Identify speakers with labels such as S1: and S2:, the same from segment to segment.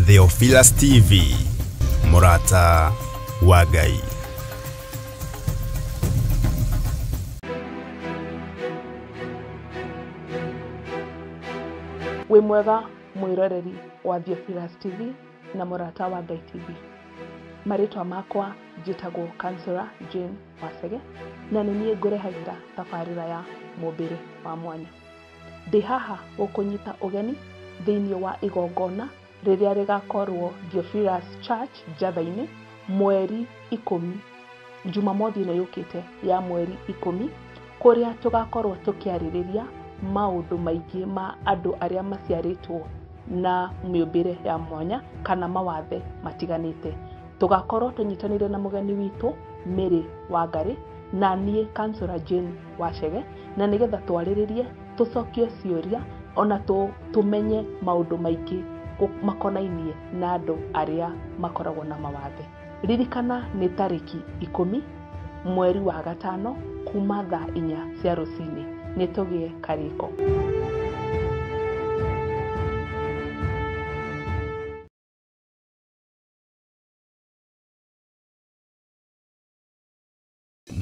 S1: Theophilus TV, Mũrata wa Ngai.
S2: Wĩ mwega mwĩroreri wa Theophilus TV na Mũrata wa Ngai TV. Marĩtwa makwa njĩtagwo Councillor Jane Wacege na nĩ niĩ ngũrehagĩra tabarĩra ya mũmbĩre wa mwanya. Ndĩ haha gũkũnyita ũgeni thĩinĩ wa igongona rĩrĩa rĩgakorwo Theophilus Church Njatha-inĩ mweri 10, Jumamothi ĩno yũkĩte ya mweri 10, kũrĩa tũgakorwo tũkĩarĩrĩria maũndũ maingĩ ma andũ arĩa maciarĩtwo na mĩũmbĩre ya mwanya kana mawathe matiganĩte. Tũgakorwo tũnyitanĩire na mũgeni witũ Mary Wangari na niĩ Councillor Jane Wacege, na nĩgetha twarĩrĩrie, tũcokie ciũria ona tũmenye maũndũ maingĩ makonainie na andũ arĩa makoragwo na mawathe. Ririkana nĩ tarĩki 10 mweri wa 5 kuma thaa 4 cia rũcinĩ. Nĩ tũgĩe karĩko.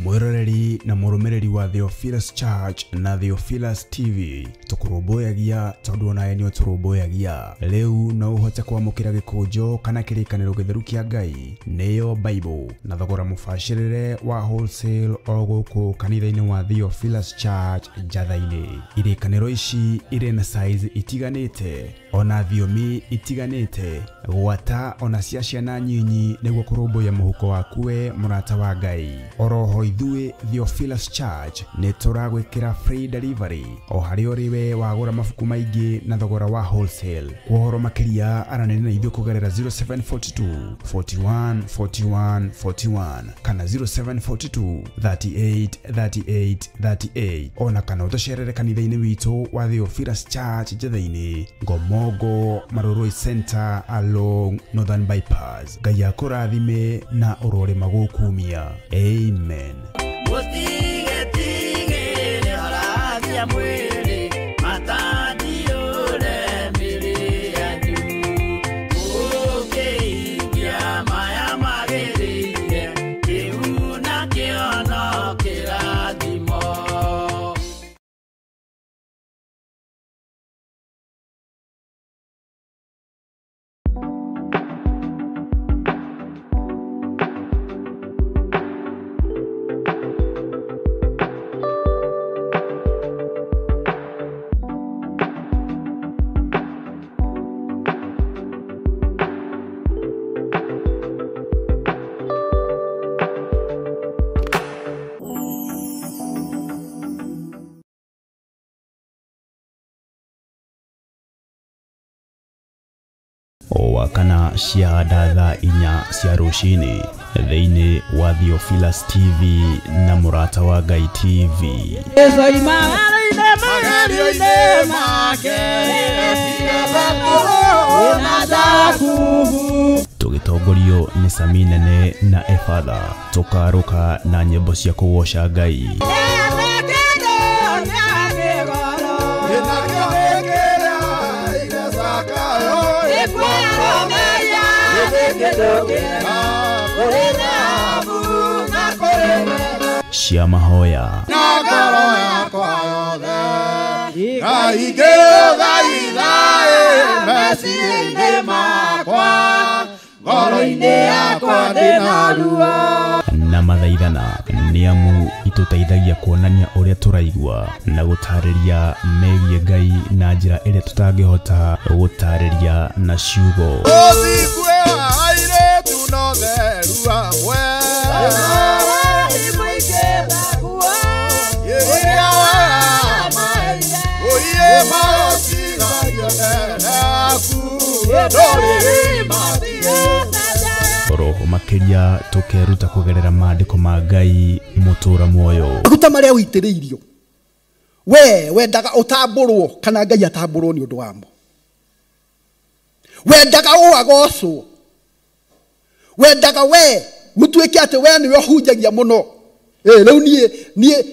S1: Mwĩroreri na mũrũmĩrĩri wa Theophilus Church na Theophilus TV, tũkũrũmbũyagia tondũ onawe nĩ ũtũrũmbũyagia. Rĩu no ũhote kwamũkĩra gĩkũnjo kana kĩrĩkanĩro gĩtheru kĩa Ngai, nĩyo Bible, na thogora mũbacĩrĩre wa wholesale o gũkũ kanitha-inĩ wa Theophilus Church Njatha-inĩ. Irĩkanĩro ici irĩ na size itiganĩte ona thiomi itiganĩte, gwata ona cia ciana nyinyi, nĩguo kũrũmbũiya mũhuko waku we mũrata wa Ngai. Oroho ithuĩ Theophilus Church nĩ tũragwĩkĩra free delivery o harĩa ũrĩ we wagũra mabuku maingĩ na thogora wa wholesale. Kwa ũhoro makĩria aranĩria na ithuĩ kũgerera 0742 41 41 41 kana 0742 38 38 38, ona kana ũtũcerere kanitha-inĩ witũ wa Theophilus Church Njatha-inĩ, Ngomongo Marurui Center along Northern Bypass. Ngai akũrathime na ũrore magũkumia. Amen. Wakana cia thaa 4 cia rũcinĩ thĩinĩ wa Theophilus TV na Mũrata wa Ngai TV. Tũgĩtongorio nĩ Sami Nene na Efatha, tũkarũka na nyĩmbo cia kũgoca Ngai. Cia mahoya na mathaithana nĩ amu itũteithagia kuonania ũrĩa tũraigua na gũtarĩria megiĩ Ngai na njĩra ĩrĩa tũtangĩhota gũtarĩria na ciugo. Roho makĩria tũkeruta kũgerera maandĩko ma Ngai mũtũra muoyo.
S3: Maguta marĩa ũitĩrĩirio we wendaga ũtambũrwo kana Ngai atambũrwo nĩ ũndũ wamo, wendaga ũagocwo, wendaga we gũtuĩke atĩ we nĩwe ũhunjagia mũno. Rĩu niĩ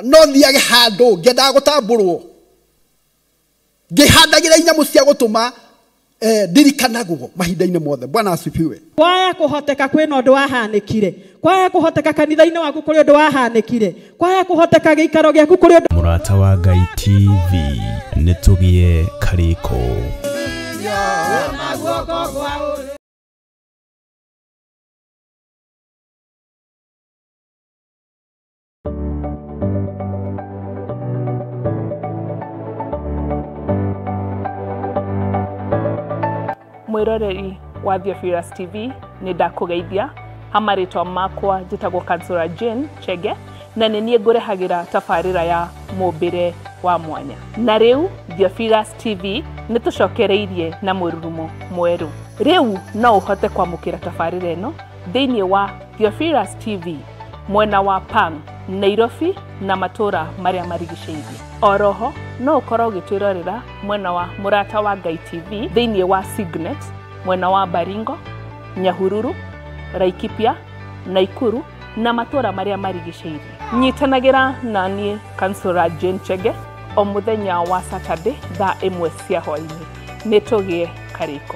S3: no thiage handũ ngĩendaga gũtambũrwo, ngĩhandagĩra inyamũ cia gũtũma Ndirikanagwo mahinda-inĩ mothe. Bwana asifiwe.
S4: Kwaya kuhoteka kwina undu wahanikire, kwaya kuhoteka kanitha-inĩ waku kuri undu wahanikire, kwaya kuhoteka giikaro giaku kuri undu.
S1: Mũrata wa Ngai TV, nĩtũgĩe karĩko.
S2: Mwiroreri wa Theophilus TV, nĩ ndakũgeithia hamarĩtwa makwa njĩtagwo Kansura Jane Chege, na nĩ niĩ ngũrehagĩra tabarĩra ya mũmbĩre wa mwanya. Na rĩu Theophilus TV nĩ tũcokereirie na mũrurumo mwerũ. Rĩu no ũhote kwamũkĩra tabarĩra ĩno thĩinĩ wa Theophilus TV mwena wa Pang, Nairobi na matũra marĩa marigicĩirie. Oroho no ũkorwo ũgĩtwĩrorera mwena wa Mũrata wa Ngai TV thĩinĩ wa Signet, mwena wa Baringo, Nyahururu, Laikipia, Naikuru na matũra marĩa marigicĩirie. Nyitanagĩra na niĩ Kansura Jane Chege o mũthenya wa Saturday thaa 1 cia hwaĩ-inĩ. Nĩtũgĩe karĩko.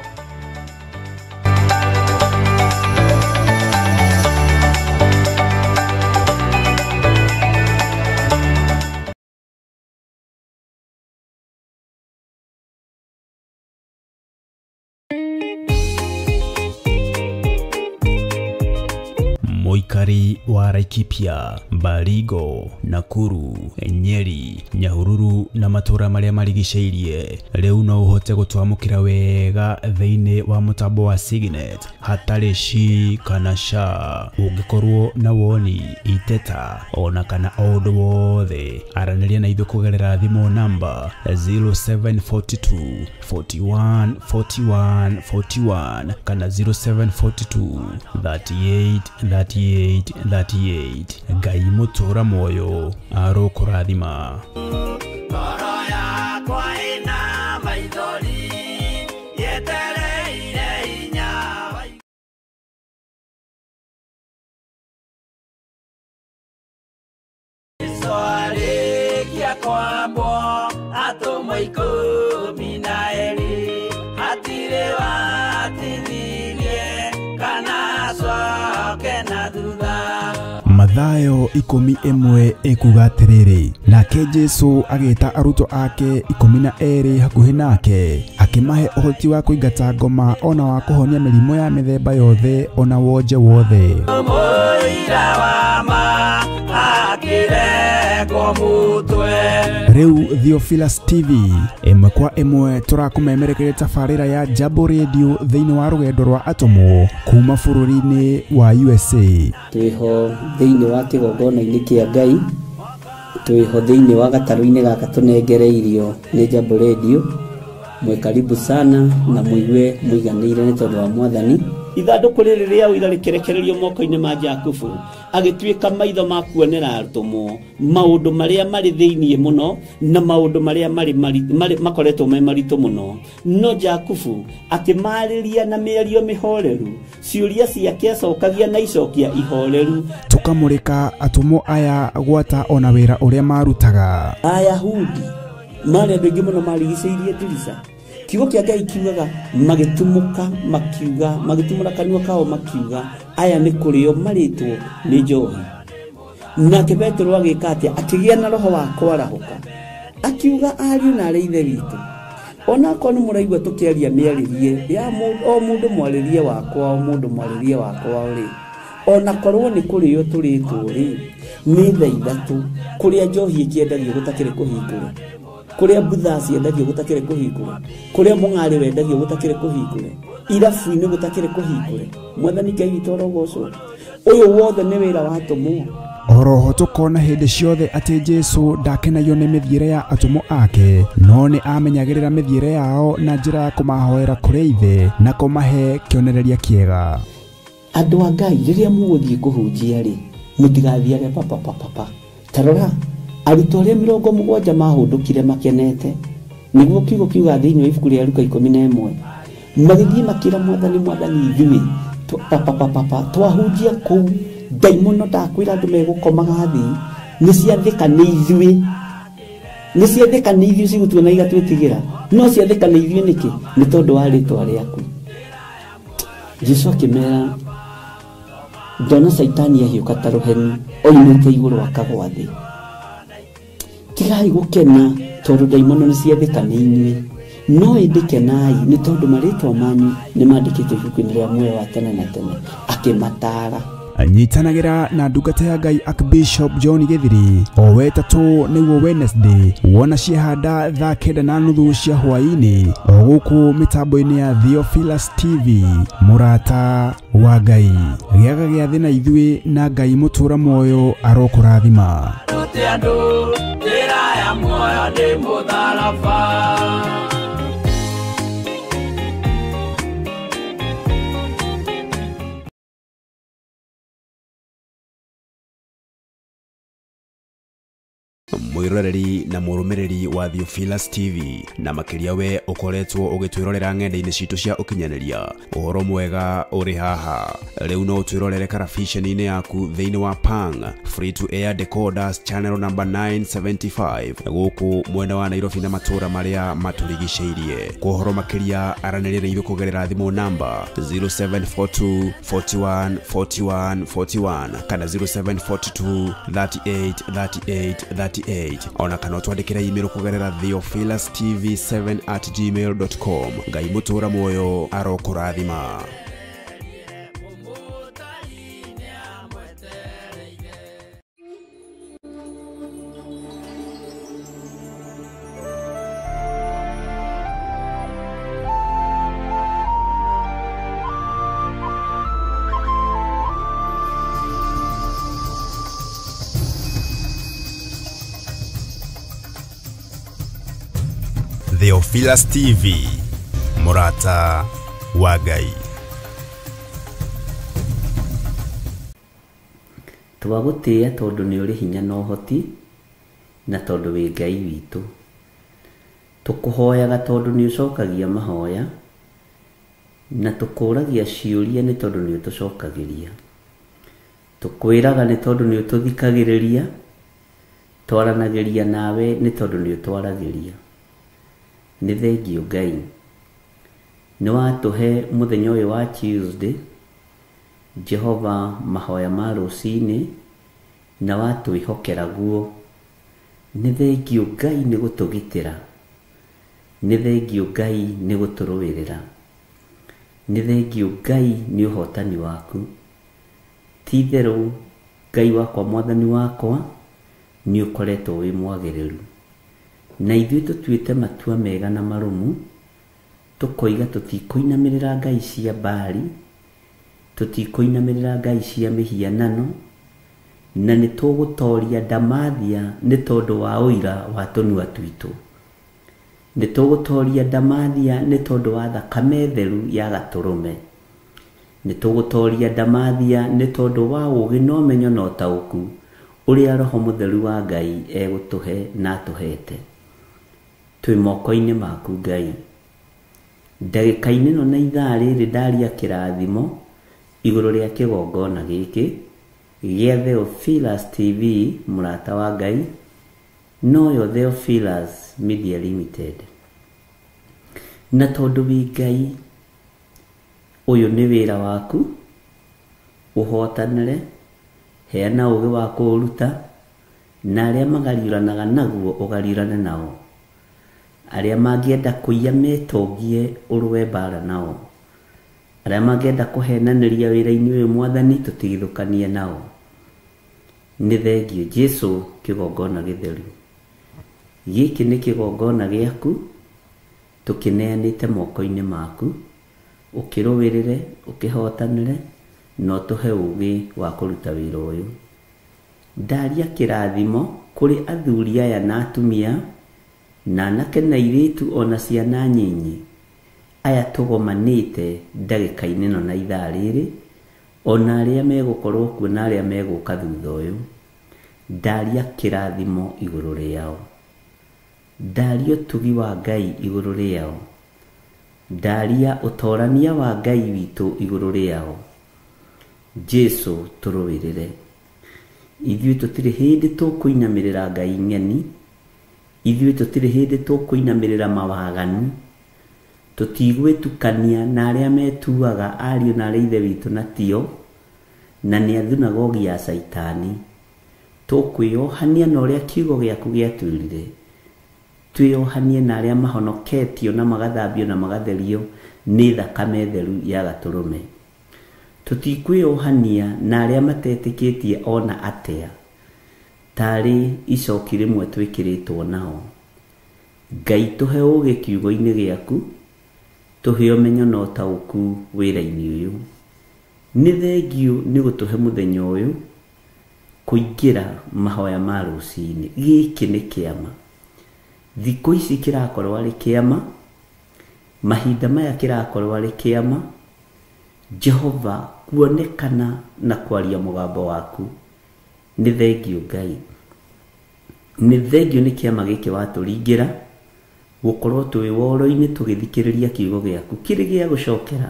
S1: Mũikari wa Laikipia, Baringo, Nakuru, Nyeri, Nyahururu na matũra marĩa marigicĩirie, rĩu no ũhote gũtwamũkĩra wega thĩinĩ wa mũtambo wa Signet hatarĩ shi kana sha. Ũngĩkorwo na woni, iteta ona kana o ũndũ wothe, aranĩria na ithuĩ kũgerera thimũ namba 0742 41 41 41 kana 0742 38 38 38. Ngai mũtũra muoyo arokũrathima. Mathayo 11 ekuga atĩrĩrĩ, nake Jesũ agĩta arutwo ake 12 hakuhĩ nake, akĩmahe ũhoti wa kũingata ngoma ona wa kũhonia mĩrimũ ya mĩthemba yothe ona wonje wothe. Rĩu Theophilus TV ĩmwe kwa ĩmwe tũrakũmemerekeria tabarĩra ya Jambo Radio thĩinĩ wa rũgendo rwa atũmwo kuma bũrũri-inĩ wa USA.
S5: Twĩho thĩinĩ wa kĩgongona-inĩ kĩa Ngai, twĩho thĩinĩ wa gatarũ-inĩ gaka tũnengereirio nĩ Jambo Radio. Mwĩ karibu sana na mũigue mũiganĩire nĩ tondũ wa Mwathani.
S6: Ithandũkũ rĩrĩ rĩa ũira rĩkĩrekererio moko-inĩ ma Jakubu, agĩtuĩka maitho ma kuonera atũmwo maũndũ marĩa marĩ thĩinĩ mũno na maũndũ marĩa marĩ makoretwo me maritũ mũno. No Jakubu akĩmarĩria na mĩario mĩhoreru, ciũria ciake acokagia na icokia ihoreru.
S1: Tũkamũrĩka atũmwo aya gwata ona wĩra ũrĩa marutaga.
S6: Ayahudi marĩ andũ aingĩ mũno marigicĩirie ndirica. Kiugo kĩa Ngai kiugaga magĩtumũka makiuga, magĩtumũra kanua kao makiuga, aya nĩ kũrĩo marĩtwo nĩ njohi. Nake Petero agĩka atĩa? Akĩgĩa na roho wa kwarahũka, akiuga ariũ na arĩ ithe witũ, onakorwo nĩ mũraigua tũkĩaria mĩarĩrie ya o mũndũ mwarĩrie wakwa, o mũndũ mwarĩrie wakwa rĩ, onakorwo nĩ kũrĩo tũrĩtwo rĩ, nĩ thaa 3 kũrĩa njohi ĩkĩendagio gũtakĩrĩ kũhingũre, kũrĩa mbutha ciendagio gũtakĩrĩ kũhingũre, kũrĩa mũng'arĩ wendagio gũtakĩrĩ kũhingũre, irabu-inĩ gũtakĩrĩ kũhingũre. Mwathani Ngai witũ arogocwo. Ũyũ wothe nĩ wĩra wa atũmwo.
S1: Oroho tũkona hĩndĩ ciothe atĩ Jesũ ndakenagio nĩ mĩthiĩre ya atũmwo ake, no nĩ amenyagĩrĩra mĩthiĩre yao na njĩra ya kũmahoera kũrĩ Ithe na kũmahe kĩonereria kĩega.
S6: Andũ a Ngai, rĩrĩa mũgũthiĩ kũhunjia rĩ, mũtigathiage papapapapa. Ta rora arutwo arĩa 70 mahũndũkire makenete, nĩguo kiugo kiuga thĩinĩ wa ibuku rĩa Luka 11, magĩthiĩ makĩra Mwathani, Mwathani ithuĩ papapapapa twahunjia kũu ndaimono ndakwĩra andũ megũkomaga thĩ nĩ ciathĩka nĩ ithuĩ.
S5: Nĩ ciathĩka nĩ ithuĩ cigũtuona igatwĩtigĩra. No ciathĩka nĩ ithuĩ nĩkĩ? Nĩ tondũ wa rĩtwa rĩaku. Jesu akĩmera, ndona Caitani ahiũka ta rũheni oimĩte igũrũ akagwa thĩ. Tigai gũkena tondũ ndaimono nĩ ciathĩka nĩ inyuĩ, no ĩndĩ kenai nĩ tondũ marĩtwa manyu nĩ mandĩkĩtwo ibuku-inĩ rĩa muoyo wa tene na tene. Akĩmataara.
S1: Nyitanagĩra na ndungata ya Ngai Archbishop John Githiri o wetatũ nĩguo Wednesday wona ciahanda thaa 9:30 cia hwaĩ-inĩ o gũkũ mĩtambo-inĩ ya Theophilus TV. Mũrata wa Ngai, gĩaga gĩathĩ na ithuĩ na Ngai mũtũra muoyo arokũrathima. Mwiroreri na mũrũmĩrĩri wa Theophilus TV na makĩria we ũkoretwo ũgĩtwĩrorera ng'enda-inĩ citũ cia ũkinyanĩria, ũhoro mwega ũrĩ haha. Rĩu no ũtwĩrorere karabiceni-inĩ yaku thĩinĩ wa Pang Free to Air Decoders channel number 975 gũkũ mwena wa Nairobi na matũũra marĩa matũrigicĩirie. Kwa ũhoro makĩria aranĩria na ithuĩ kũgerera thimũ namba 0742 41 41 41 kana 0742 38 38 38 ona kana twandĩkĩre email kũgerera theophilustv7@gmail.com. Ngai mũtũra muoyo arokũrathima. Theophilus TV, mũrata wa Ngai.
S5: Twagũtĩĩa tondũ nĩ ũrĩ hinya na ũhoti na tondũ wĩ Ngai witũ. Tũkũhoyaga tondũ nĩ ũcokagia mahoya na tũkũragia ciũria nĩ tondũ nĩ ũtũcokagĩria. Tũkwĩraga nĩ tondũ nĩ ũtũthikagĩrĩria, twaranagĩria nawe nĩ tondũ nĩ ũtwaragĩria. Nĩ thengio Ngai nĩ watũhe mũthenya ũyũ wa Tuesday, Jehova, mahoya ma rũcinĩ na watwĩhokera guo. Nĩ thengio Ngai nĩ gũtũgitĩra, nĩ thengio Ngai nĩ gũtũrũĩrĩra, nĩ thengio Ngai nĩ ũhotani waku. Ti itherũ Ngai wakwa, mwathani wakwa, nĩ ũkoretwo wĩ mwagĩrĩru na ithuĩ tũtuĩte matua mega na marũmu, tũkoiga tũtikũinamĩrĩra ngai cia Baali, tũtikũinamĩrĩra ngai cia mĩhianano, na nĩ tũgũtoria ndamathia nĩ tondũ wa ũira wa tũnua twitũ. Nĩ tũgũtoria ndamathia nĩ tondũ wa thakame theru ya gatũrũme. Nĩ tũgũtoria ndamathia nĩ tondũ wa ũũgĩ na ũmenyo na ũtaũku ũrĩa Roho Mũtheru wa Ngai egũtũhe na atũhete. Twĩ moko-inĩ maku Ngai. Ndagĩka-inĩ ĩno na ithaa rĩrĩ ndaria kĩrathimo igũrũ rĩa kĩgongona gĩkĩ gĩa Theophilus TV, mũrata wa Ngai, noyo Theophilus Media Limited. Na tondũ wĩ Ngai, ũyũ nĩ wĩra waku, ũhotanĩre, heana ũũgĩ wa kũũruta, na arĩa magariũranaga naguo ũgariũrane nao. Arĩa mangĩenda kũiya metongie ũrũe mbara nao. Arĩa mangĩenda kũhenanĩria wĩra-inĩ ũyũ mwathani tũtigithũkanie nao. Nĩ thengio Jesu kĩgongona gĩtheru. Gĩkĩ nĩ kĩgongona gĩaku, tũkĩneanĩte moko-inĩ maku, ũkĩrũĩrĩre, ũkĩhotanĩre, na ũtũhe ũũgĩ wa kũruta wĩra ũyũ. Ndaria kĩrathimo kũrĩ athuri aya na atumia, na anake na airĩtu ona ciana nyinyi, aya tũgomanĩte ndagĩka-inĩ ĩno na ithaa rĩrĩ, ona arĩa megũkorwo kuo na arĩa megũka thutha ũyũ. Ndaria kĩrathimo igũrũ rĩao. Ndaria ũtugi wa Ngai igũrũ rĩao. Ndaria ũtorania wa Ngai witũ igũrũ rĩao. Jesu tũrũĩrĩre. Ithuĩ tũtirĩ hĩndĩ tũkũinamĩrĩra ngai ng'eni.
S6: Ithuĩ tũtirĩ hĩndĩ tũkũinamĩrĩra mawaganu, tũtigwĩtukania na arĩa metuaga ariũ na arĩa ithe witũ na tio, na nĩ a thunagogi ya Caitani. Tũkwĩyohania na ũrĩa kiugo gĩaku gĩatwĩrire, twĩyohanie na arĩa mahonoketio na magathambio na magatherio nĩ thakame theru ya gatũrũme. Tũtikwĩyohania na arĩa matetĩkĩtie ona atĩa, tarĩ icoki rĩmwe twĩkĩrĩtwo nao. Ngai tũhe ũũgĩ kiugo-inĩ gĩaku, tũhe ũmenyo na ũtaũku wĩra-inĩ ũyũ. Nĩ thengiũ nĩ gũtũhe mũthenya ũyũ kũingĩra mahoya ma rũcinĩ. Gĩkĩ nĩ kĩama. Thikũ ici kĩrakorwo arĩ kĩama, mahinda maya kĩrakorwo arĩ kĩama. Jehova kuonekana na kwaria mũgambo waku. Nĩ thengiũ Ngai, nĩ thengiũ nĩ kĩama gĩkĩ watũringĩra gũkorwo twĩ woro-inĩ tũgĩthikĩrĩria kiugo gĩaku kĩrĩ gĩa gũcokera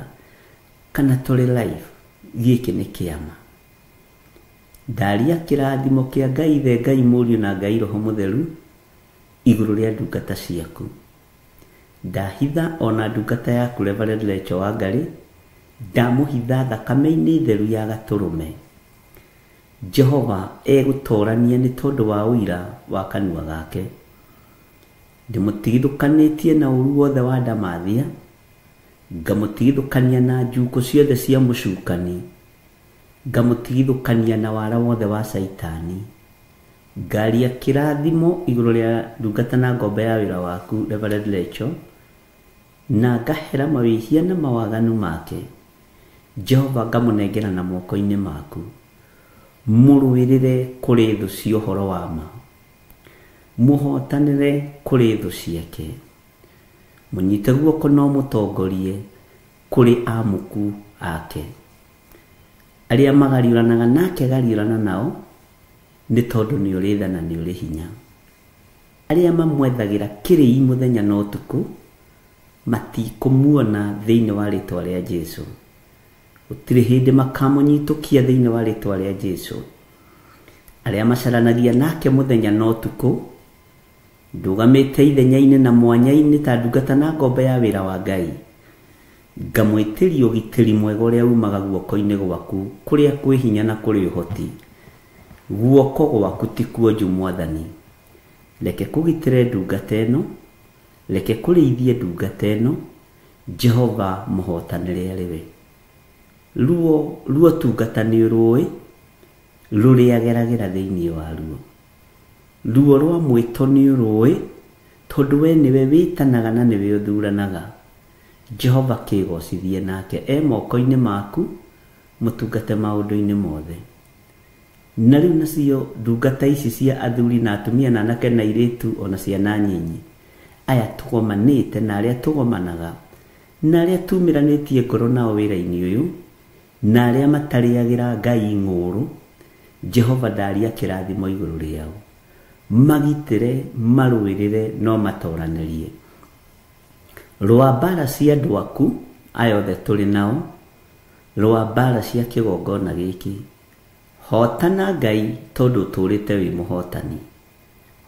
S6: kana tũrĩ live. Gĩkĩ nĩ kĩama. Ndaria kĩrathimo kĩa Ngai Ithe, Ngai Mũriũ na Ngai Roho Mũtheru igũrũ rĩa ndungata ciaku. Ndahitha ona ndungata yaku Reverend Lecho Wangari, ndamũhitha thakame-inĩ theru ya gatũrũme. Jehova egũtorania nĩ tondũ wa ũira wa kanua gake. Ndĩmũtigithũkanĩtie na ũru wothe wa ndamathia, ngamũtigithũkania na njukũ ciothe cia mũcukani, ngamũtigithũkania na wara wothe wa Caitani. Ngaria kĩrathimo igũrũ rĩa ndungata na ngombo ya wĩra waku Reverend Lecho, na ngahera mawĩhia na mawaganu make. Jehova ngamũnengera na moko-inĩ maku, mũrũĩrĩre kũrĩ thũ cia ũhoro wa ma, mũhotanĩre kũrĩ thũ ciake, mũnyite guoko no mũtongorie kũrĩ amuku ake. Arĩa magariũranaga nake gariũrana nao, nĩ tondũ nĩ ũrĩ tha na nĩ ũrĩ hinya. Arĩa mamwethagĩra kĩrĩi mũthenya na ũtukũ matikũmuona thĩinĩ wa rĩtwa rĩa Jesũ. Gũtirĩ hĩndĩ makamũnyitũkia thĩinĩ wa rĩtwa rĩa Jesũ. Arĩa macaranagia nake mũthenya na ũtukũ, ndũgamĩte ithenya-inĩ na mwanya-inĩ ta ndungata na ngombo ya wĩra wa Ngai, ngamwĩtĩria ũgitĩri mwega ũrĩa umaga guoko-inĩ gwaku kũrĩa kwĩ hinya na kũrĩ ũhoti. Guoko gwaku ti kuonju Mwathani. Reke kũgitĩre ndungata ĩno, reke kũrĩithie ndungata ĩno. Jehova mũhotanĩre arĩ we. Ruo ruo tungata nĩ rũĩ rũrĩa geragĩra thĩinĩ wa ruo. Ruo rwa mwĩto nĩ rũĩ, tondũ we nĩwe wĩtanaga na nĩwe ũthuranaga. Jehova kĩgocithie nake e moko-inĩ maku, mũtungate maũndũ-inĩ mothe. Na rĩu nacio ndungata ici cia athuri na atumia na anake na airĩtu ona ciana nyinyi, aya tũgomanĩte na arĩa tũgomanaga na arĩa tumĩranĩtie ngoro nao wĩra-inĩ ũyũ, na arĩa matarĩagĩra Ngai ng'ũũrũ, Jehova ndaria kĩrathimo igũrũ rĩao. Magitĩre, marũĩrĩre, no matoranĩrie. Rũa mbara cia andũ aku aya othe tũrĩ nao, rũa mbara cia kĩgongona gĩkĩ. Hotana Ngai tondũ ũtũũrĩte wĩ mũhotani.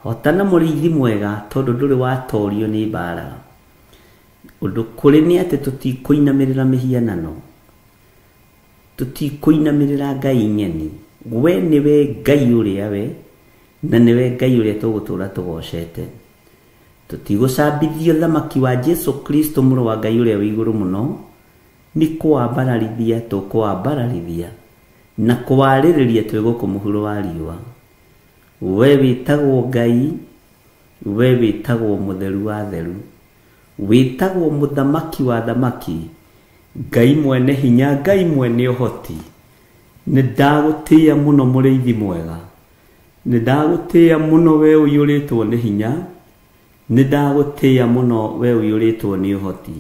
S6: Hotana mũrĩithi mwega tondũ ndũrĩ watorio nĩ mbara. Ũndũ kũrĩ nĩ atĩ tũtikũinamĩrĩra mĩhianano, tũtikũinamĩrĩra Ngai ng'eni. We nĩwe Ngai ũrĩa we, na nĩwe Ngai ũrĩa tũgũtũũra tũgocete. Tũtigũcambithio thamaki wa Jesu Kristo mũrũ wa Ngai ũrĩa wĩ igũrũ mũno, nĩ kũwambararithia tũkũwambararithia na kũwarĩrĩria twĩ gũkũ mũhuro wa riũa. We wĩtagwo Ngai, we wĩtagwo mũtheru wa theru, wĩtagwo mũthamaki wa thamaki, Ngai mwene hinya, Ngai mwene ũhoti. Nĩ ndagũtĩĩa mũno mũrĩithi mwega, nĩ ndagũtĩĩa mũno we ũiyũrĩtwo nĩ hinya, nĩ ndagũtĩĩa mũno we ũiyũrĩtwo nĩ ũhoti.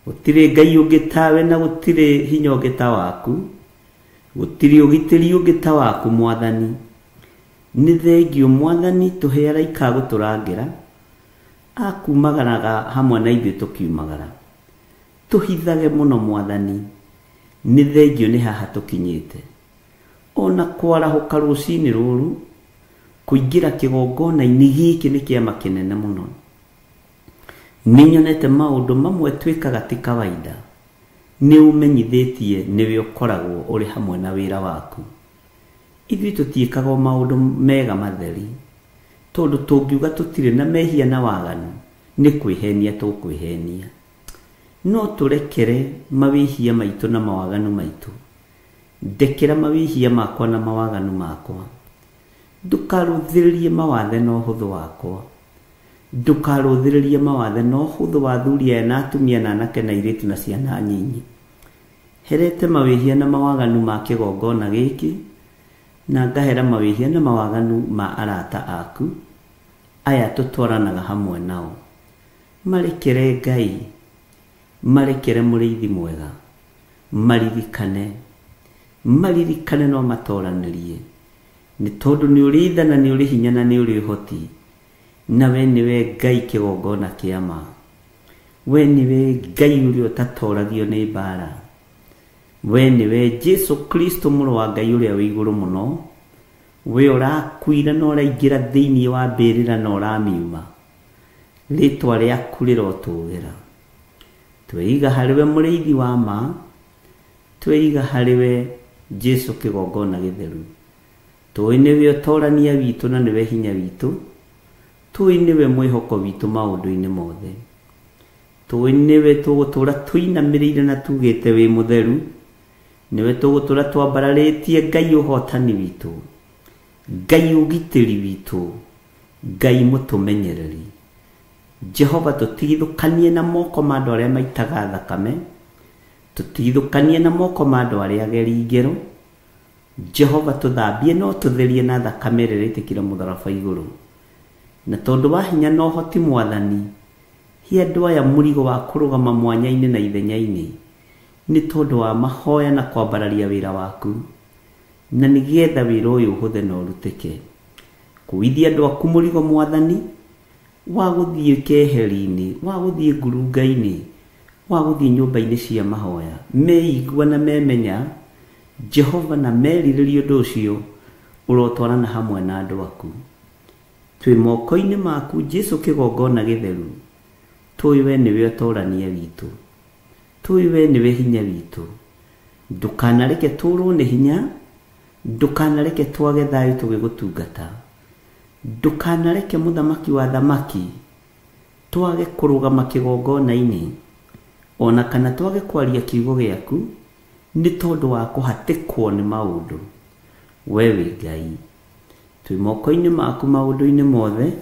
S6: Gũtirĩ Ngai ũngĩ tawe na gũtirĩ hinya ũngĩ ta waku, gũtirĩ ũgitĩri ũngĩ ta waku Mwathani. Nĩ thengiũ Mwathani tũhe araika a gũtũrangĩra, akumagaraga hamwe na ithuĩ tũkiumagara. Tũhithage mũno Mwathani, nĩ thengiũ nĩ haha tũkinyĩte. Ona kwarahũka rũcinĩ rũrũ, Kũingĩra kĩgongona-inĩ gĩkĩ nĩ kĩama kĩnene mũno. Nĩnyonete maũndũ mamwe twĩkaga ti kawaida. Nĩ ũmenyithĩtie nĩwe ũkoragwo ũrĩ hamwe na wĩra waku. Ithuĩ tũtiĩkaga maũndũ mega matheri, tondũ tũngiuga tũtirĩ na mehia na waganu, nĩ kwĩhenia tũkwĩhenia. No tũrekere mawĩhia maitũ na mawaganu maitũ. Ndekera mawĩhia makwa na mawaganu makwa. Ndũkarũthĩrĩrie mawathe na ũhũthũ wakwa. Ndũkarũthĩrĩrie mawathe na ũhũthũ wa athuri aya na atumia na anake na airĩtu na ciana nyinyi. Herete mawĩhia na mawaganu ma kĩgongona gĩkĩ, na ngahera mawĩhia na mawaganu ma arata aku aya tũtwaranaga hamwe nao. Marekere Ngai, marekere mũrĩithi mwega, maririkane, maririkane no matoranĩrie, nĩ tondũ nĩ ũrĩ tha na nĩ ũrĩ hinya na nĩ ũrĩ ũhoti, na we nĩwe Ngai kĩgongona kĩa ma. We nĩwe Ngai ũrĩa ũtatoragio nĩ mbara. We nĩwe Jesu Kristo mũrũ wa Ngai ũrĩa wĩ igũrũ mũno. We ũrakuire na ũraingĩra thĩinĩ wa mbĩrĩra na ũramiuma. Rĩtwa rĩaku rĩrotũgĩra. Tweiga harĩ we mũrĩithi wa ma, tweiga harĩ we Jesu kĩgongona gĩtheru. Tũĩ nĩwe ũtorania witũ na nĩwe hinya witũ. Tũĩ nĩwe mwĩhoko witũ maũndũ-inĩ mothe. Tũĩ nĩwe tũgũtũra tũinamĩrĩire na tugĩte wĩ mũtheru. Nĩwe tũgũtũra twambararĩtie Ngai ũhotani witũ, Ngai ũgitĩri witũ, Ngai mũtũmenyereri. Jehova, tũtigithũkanie na moko ma andũ arĩa maitaga thakame, tũtigithũkanie na moko ma andũ arĩa ageri ngero. Jehova, tũthambie no tũtherie na thakame ĩrĩa ĩrĩtĩkire mũtharaba igũrũ. Na tondũ wa hinya na ũhoti Mwathani, he andũ aya mũrigo wa kũrũgama mwanya-inĩ na ithenya-inĩ, nĩ tondũ wa mahoya na kwambararia wĩra waku, na nĩgetha wĩra ũyũ ũhũthe na ũrutĩke. Kũithia andũ aku mũrigo Mwathani, wa gũthiĩ keheri-inĩ, wa gũthiĩ ngurunga-inĩ, wa gũthiĩ nyũmba-inĩ cia mahoya, meigua na memenya Jehova na merirĩria ũndũ ũcio, ũrotwarana hamwe na andũ aku. Twĩ moko-inĩ maku Jesu kĩgongona gĩtheru. Tũĩ we nĩwe ũtorania witũ, tũĩ we nĩwe hinya witũ. Ndũkanareke tũrwo nĩ hinya, ndũkanareke twage thayũ tũgĩgũtungata. Ndũkanareke mũthamaki wa thamaki twage kũrũgama kĩgongona-inĩ, ona kana twage kwaria kiugo gĩaku, nĩ tondũ wa kũhatĩkwo nĩ maũndũ. We wĩ Ngai, twĩ moko-inĩ maku maũndũ-inĩ mothe,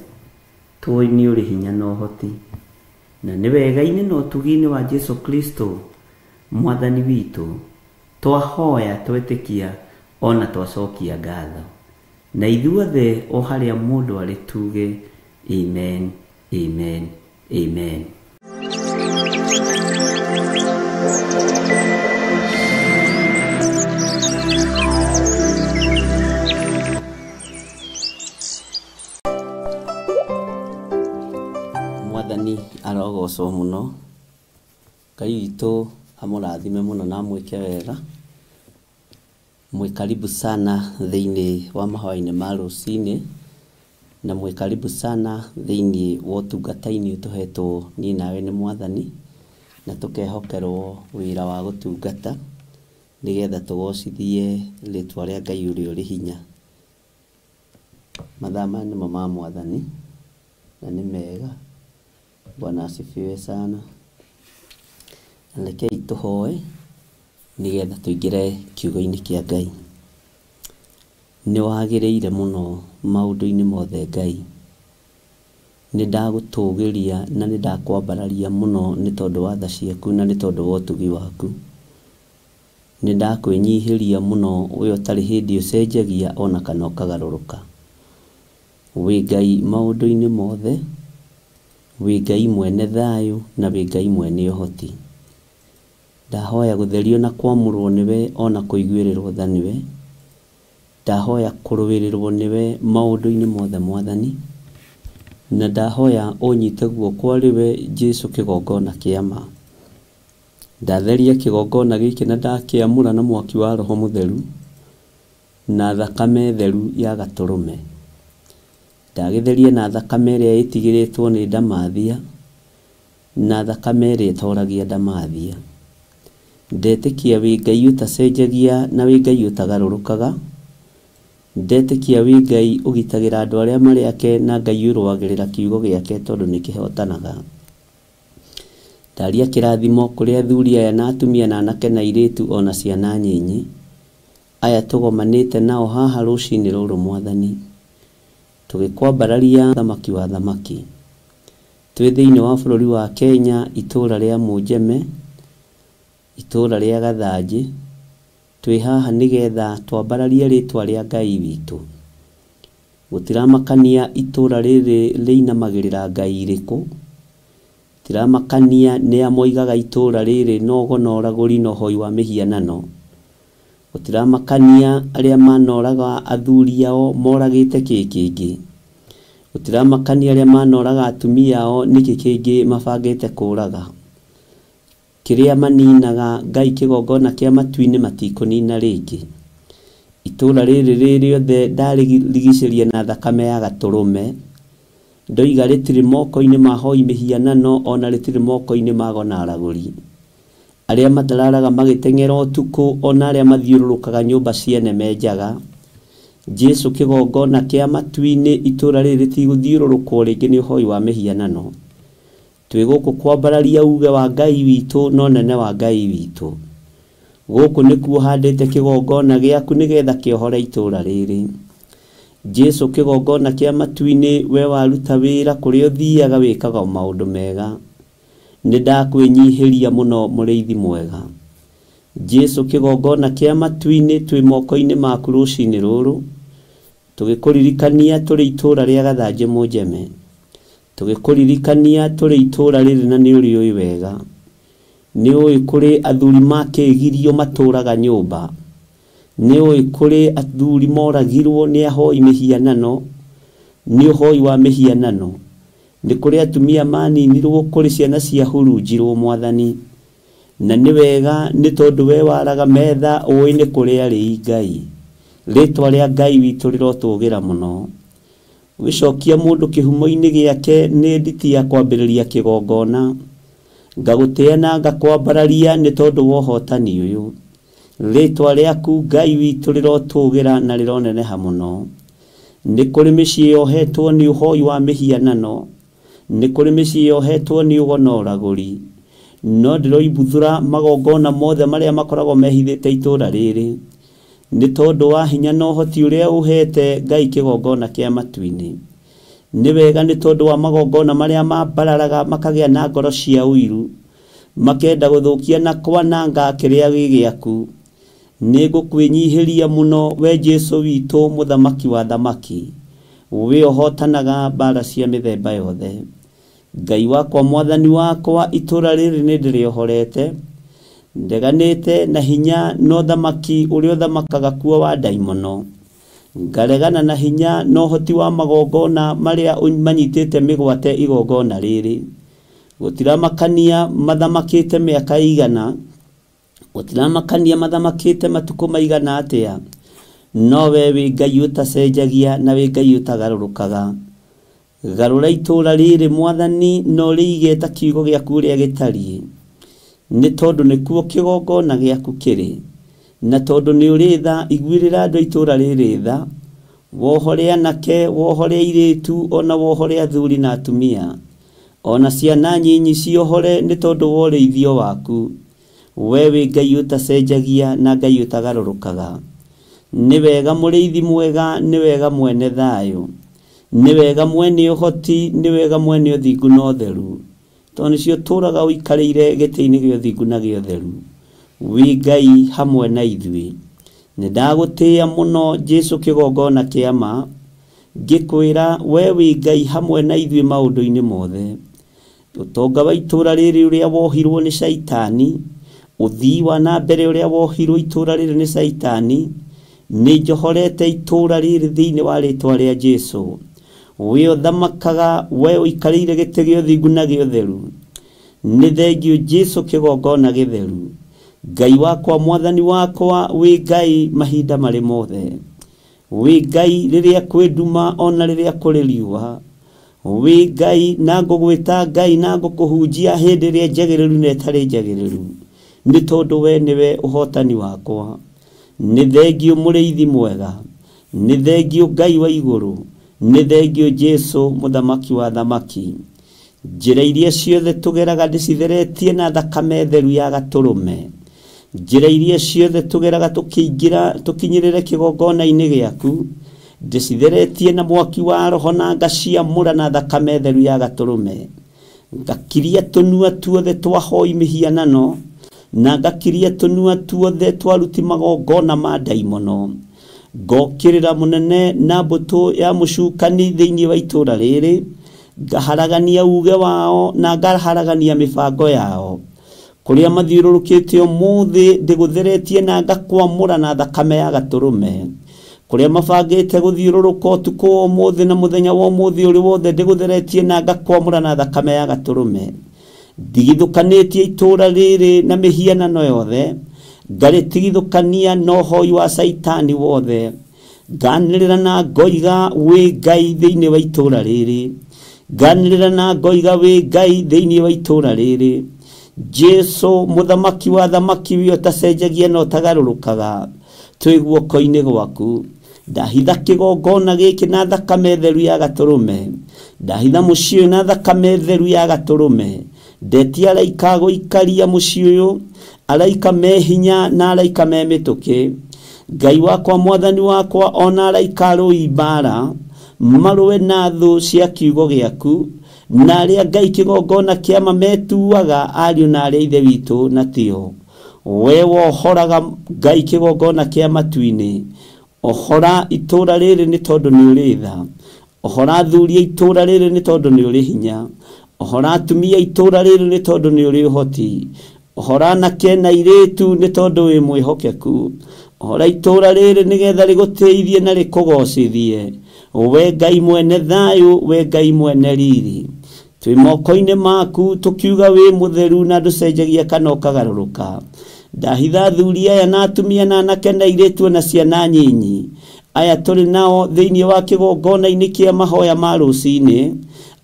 S6: tũĩ nĩ ũrĩ hinya na ũhoti, na nĩ wega-inĩ na ũtugi-inĩ wa Jesu Kristo Mwathani witũ, twahoya twetĩkia ona twacokia ngatho. Na ithuothe o harĩa mũndũ arĩ tuge amen, amen, amen. Mwathani arogocwo mũno. Ngai witũ amũrathime mũno na amwĩke wega. Mwĩ karibu sana thĩinĩ wa mahoya-inĩ ma rũcinĩ, na mwĩ karibu sana thĩinĩ wa ũtungata-inĩ tũhetwo niĩ nawe nĩ Mwathani, na tũkehokerwo wĩra wa gũtungata nĩgetha tũgocithie rĩtwa rĩa Ngai ũrĩa ũrĩ hinya. Mathaa maya nĩmo ma Mwathani na nĩ mega. Bwana asifiwe sana. Na rekei tũhoe nĩgetha tũingĩre kiugo-inĩ kĩa Ngai. Nĩ wagĩrĩire mũno maũndũ-inĩ mothe Ngai. Nĩ ndagũtũgĩria na nĩ ndakwambararia mũno nĩ tondũ wa tha ciaku na nĩ tondũ wa ũtugi waku. Nĩ ndakwĩnyihĩria mũno we ũtarĩ hĩndĩ ũcenjagia ona kana ũkagarũrũka. Wĩ Ngai maũndũ-inĩ mothe, wĩ Ngai mwene thayũ na wĩ Ngai mwene ũhoti. Ndahoya gũtherio na kwamũrwo nĩwe ona kũiguĩrĩrwo tha nĩwe. Ndahoya kũrũĩrĩrwo nĩwe maũndũ-inĩ mothe Mwathani, na ndahoya ũnyite guoko arĩ we Jesu kĩgongona kĩa ma. Ndatheria kĩgongona gĩkĩ na ndakĩamũra na mwaki wa Roho Mũtheru na thakame theru ya gatũrũme.
S5: Ndagĩtheria na thakame ĩrĩa ĩtigĩrĩtwo nĩ ndamathia, na thakame ĩrĩa ĩtoragia ndamathia. Ndetĩkia wĩ Ngai ũtacenjagia na wĩ Ngai ũtagarũrũkaga. Ndetĩkia wĩ Ngai ũgitagĩra andũ arĩa marĩ ake na Ngai ũrũagĩrĩra kiugo gĩake tondũ nĩkĩhotanaga. Ndaria kĩrathimo kũrĩ athuri aya na atumia na anake na airĩtu ona ciana nyinyi aya tũgomanĩte nao haha rũcinĩ rũrũ Mwathani, tũgĩkwambararia thamaki wa thamaki. Twĩ thĩinĩ wa bũrũri wa Kenya, itũra rĩa Mũnjeme, itũra rĩa Gathanjĩ, twĩ haha nĩgetha twambararie rĩtwa rĩa Ngai witũ. Gũtiramakania itũra rĩrĩ rĩinamagĩrĩra Ngai irĩkũ, gũtiramakania nĩa moigaga itũra rĩrĩ no na ũragũri na ũhoi wa mĩhianano. Gũtiramakania arĩa manoraga athuri ao moragĩte kĩ kĩngĩ. Gũtiramakania arĩa manoraga atumia ao nĩkĩ kĩngĩ mabangĩte kũraga. Kĩrĩa maninaga Ngai kĩgongona kĩa matu-inĩ matikũnina rĩngĩ. Itũra rĩrĩ rĩ rĩothe ndarĩrigicĩria na thakame ya gatũrũme. Ndoiga rĩtirĩ moko-inĩ ma hoi mĩhianano ona rĩtirĩ moko-inĩ ma ago na aragũri. Arĩa matararaga magĩteng'era ũtukũ ona arĩa mathiũrũrũkaga nyũmba ciene menjaga. Jesu kĩgongona kĩa matu-inĩ itũra rĩrĩ rĩtigũthiũrũrũkwo rĩngĩ nĩ ũhoi wa mĩhianano. Twĩ gũkũ kwambararia uge wa Ngai witũ na ũnene wa Ngai witũ. Gũkũ nĩkuo handĩte kĩgongona gĩaku nĩgetha kĩohore itũra rĩrĩ. Jesu kĩgongona kĩa matu-inĩ we waruta wĩra kũrĩa ũthiaga wĩkaga maũndũ mega. Nĩ ndakwĩnyihĩria mũno mũrĩithi mwega. Jesu kĩgongona kĩa matu-inĩ twĩ moko-inĩ maku rũcinĩ rũrũ, tũgĩkũririkania tũrĩ itũra rĩa Gathanjĩ Mũnjeme, tũgĩkũririkania tũrĩ itũra rĩrĩ na nĩ ũrĩũĩ wega. Nĩ ũĩ kũrĩ athuri makĩgirio matũraga nyũmba, nĩ ũĩ kũrĩ athuri moragirwo nĩ ahoi mĩhianano, nĩ ũhoi wa mĩhianano. Nĩ kũrĩ atumia maninirwo, kũrĩ ciana ciahurunjirwo Mwathani. Na nĩ wega nĩ tondũ we waraga metha ũĩ nĩ kũrĩ arĩi Ngai. Rĩtwa rĩa Ngai witũ rĩrotũgĩra mũno. Ũgĩcokia mũndũ kĩhumo-inĩ gĩake nĩ nditi ya kwambĩrĩria kĩgongona. Ngagũtĩa na ngakwambararia nĩ tondũ wa ũhotani ũyũ. Rĩtwa rĩaku Ngai witũ rĩrotũgĩra na rĩroneneha mũno. Nĩ kũrĩ mĩciĩ yohetwo nĩ ũhoi wa mĩhianano, nĩ kũrĩ mĩciĩ yohetwo nĩ ũgo na ũragũri. No ndĩroimbuthũra magongona mothe marĩa makoragwo mehithĩte itũra rĩrĩ, nĩ tondũ wa hinya na ũhoti ũrĩa ũhete Ngai kĩgongona kĩa matu-inĩ. Nĩ wega nĩ tondũ wa magongona marĩa mambararaga makagĩa na ngoro cia ũiru, makenda gũthũkia na kwananga kĩrĩa gĩ gĩaku. Nĩ ngũkwĩnyihĩria mũno we Jesu witũ mũthamaki wa thamaki, we ũhotanaga mbara cia mĩthemba yothe. Ngai wakwa Mwathani wakwa itũra rĩrĩ nĩ ndĩrĩohorete, ndeganĩte na hinya na ũthamaki ũrĩa ũthamakaga kuo wa ndaimono. Ngaregana na hinya na ũhoti wa magongona marĩa manyitĩte mĩgwate igongona rĩrĩ. Gũtiramakania mathamakĩte mĩaka igana, gũtiramakania mathamakĩte matukũ maigana atĩa, no we wĩ Ngai ũtacenjagia na wĩ Ngai ũtagarũrũkaga. Garũra itũra rĩrĩ Mwathani na ũrĩige ta kiugo gĩaku ũrĩa gĩtariĩ, nĩ tondũ nĩkuo kĩgongona gĩaku kĩrĩ, na tondũ nĩ ũrĩ tha iguĩrĩra andũ a itũra rĩrĩ tha. Wohore anake, wohore airĩtu, ona wohore athuri na atumia, ona ciana nyinyi ciohore nĩ tondũ wa ũrĩithio waku. We wĩ Ngai ũtacenjagia na Ngai ũtagarũrũkaga. Nĩ wega mũrĩithi mwega, nĩ wega mwene thayũ, nĩ wega mwene ũhoti, nĩ wega mwene ũthingu na ũtheru, tondũ nĩcio ũtũraga ũikarĩire gĩtĩ-inĩ gĩa ũthingu na gĩa ũtheru. Wĩ Ngai hamwe na ithuĩ. Nĩ ndagũtĩĩa mũno Jesu kĩgongona kĩa ma, ngĩkwĩra we wĩ Ngai hamwe na ithuĩ maũndũ-inĩ mothe. Ũtonga wa itũra rĩrĩ ũrĩa wohirwo nĩ caitani, ũthii wa na mbere ũrĩa wohirwo itũra rĩrĩ nĩ caitani, nĩ njohorete itũra rĩrĩ thĩinĩ wa rĩtwa rĩa Jesu. We ũthamakaga, we ũikarĩire gĩtĩ gĩa ũthingu na gĩa ũtheru. Nĩ thengio Jesu kĩgongona gĩtheru. Ngai wakwa Mwathani wakwa wĩ Ngai mahinda marĩ mothe.
S6: Wĩ Ngai rĩrĩa kwĩ nduma ona rĩrĩa kũrĩ riũa. Wĩ Ngai na ngũgwĩta Ngai na ngũkũhunjia hĩndĩ ĩrĩa njagĩrĩru na ĩtarĩ njagĩrĩru, nĩ tondũ we nĩwe ũhotani wakwa. Nĩ thengio mũrĩithi mwega, nĩ thengio Ngai wa igũrũ, nĩ thengio Jesu mũthamaki wa thamaki. Njĩra iria ciothe tũgeraga ndĩcitheretie na thakame theru ya gatũrũme. Njĩra iria ciothe tũgeraga tũkĩingĩra tũkinyĩrĩre kĩgongona-inĩ gĩaku, ndĩcitheretie na mwaki wa roho na ngaciamũra na thakame theru ya gatũrũme. Ngakiria tũnua tuothe twa hoi mĩhianano, na ngakiria tũnua tuothe twa ruti magongona ma ndaimono. Ngokĩrĩra mũnene na mbũtũ ya mũcukani thĩinĩ wa itũũra rĩrĩ, ngaharagania uge wao na ngaharagania mĩbango yao. Kũrĩa mathiũrũrũkĩte ũmũthĩ ndĩgũtheretie na ngakwamũra na thakame ya gatũrũme. Kũrĩa mabangĩte gũthiũrũrũka ũtukũ wa ũmũthĩ na mũthenya wa ũmũthĩ ũrĩ wothe ndĩgũtheretie na ngakwamũra na thakame ya gatũrũme. Ndigithũkanĩtie itũũra rĩrĩ na mĩhianano yothe, ngarĩtigithũkania na ũhoi wa caitani wothe. Nganĩrĩra na ngoiga wĩ Ngai thĩinĩ wa itũũra rĩrĩ. Nganĩrĩra na ngoiga wĩ Ngai thĩinĩ wa itũũra rĩrĩ. Jesu mũthamaki wa thamaki we ũtacenjagia na ũtagarũrũkaga, twĩ guoko-inĩ gwaku. Ndahitha kĩgongona gĩkĩ na thakame theru ya gatũrũme. Ndahitha mũciĩ ũyũ na thakame theru ya gatũrũme. Ndetia araika gũikaria mũciĩ ũyũ, araika me hinya na araika me mĩtũkĩ. Ngai wakwa mwathani wakwa ona araika arũi mbara marũe na thũ cia kiugo gĩaku, na arĩa Ngai kĩgongona kĩama metuaga ariũ na arĩa ithe witũ na tio. We wohoraga Ngai kĩgongona kĩa matu-inĩ, ohora itũũra rĩrĩ nĩ tondũ nĩ ũrĩ tha. Ohora athuri a itũũra rĩrĩ nĩ tondũ nĩ ũrĩ hinya. Ohora atumia a itũũra rĩrĩ nĩ tondũ nĩ ũrĩ ũhoti. Ohora anake na airĩtu nĩ tondũ wĩ mwĩhokeku. Ohora itũũra rĩrĩ nĩgetha rĩgũtĩithie na rĩkũgocithie. We Ngai mwene thayũ, we Ngai mwene riri, twĩ moko-inĩ maku tũkiuga wĩ mũtheru na ndũcenjagia kana ũkagarũrũka. Ndahitha athuri aya na atumia na anake na airĩtu na ciana nyinyi aya tũrĩ nao thĩinĩ wa kĩgongona-inĩ kĩa mahoya ma rũcinĩ,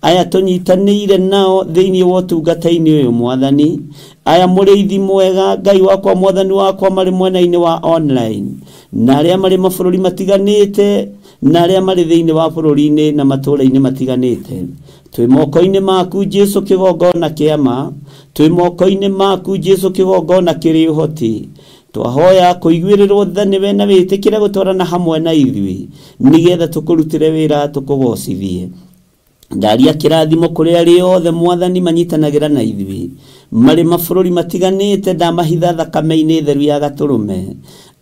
S6: aya tũnyitanĩire nao thĩinĩ wa ũtungata-inĩ ũyũ mwathani, aya mũrĩithi mwega Ngai wakwa mwathani wakwa marĩ mwena-inĩ wa online, na arĩa marĩ mabũrũri matiganĩte, na arĩa marĩ thĩinĩ wa bũrũri-inĩ na matũũra-inĩ matiganĩte. Twĩ moko-inĩ maku Jesu kĩgongona kĩama, twĩ moko-inĩ maku Jesu kĩgongona kĩrĩ ũhoti. Twahoya kũiguĩrĩrwo tha nĩwe na wĩtĩkĩre gũtwarana hamwe na ithuĩ, nĩgetha tũkũrutĩre wĩra tũkũgocithie. Ndaria kĩrathimo kũrĩ arĩa othe mwathani manyitanagĩra na ithuĩ marĩ mabũrũri matiganĩte, ndamahitha thakame-inĩ theru ya gatũrũme.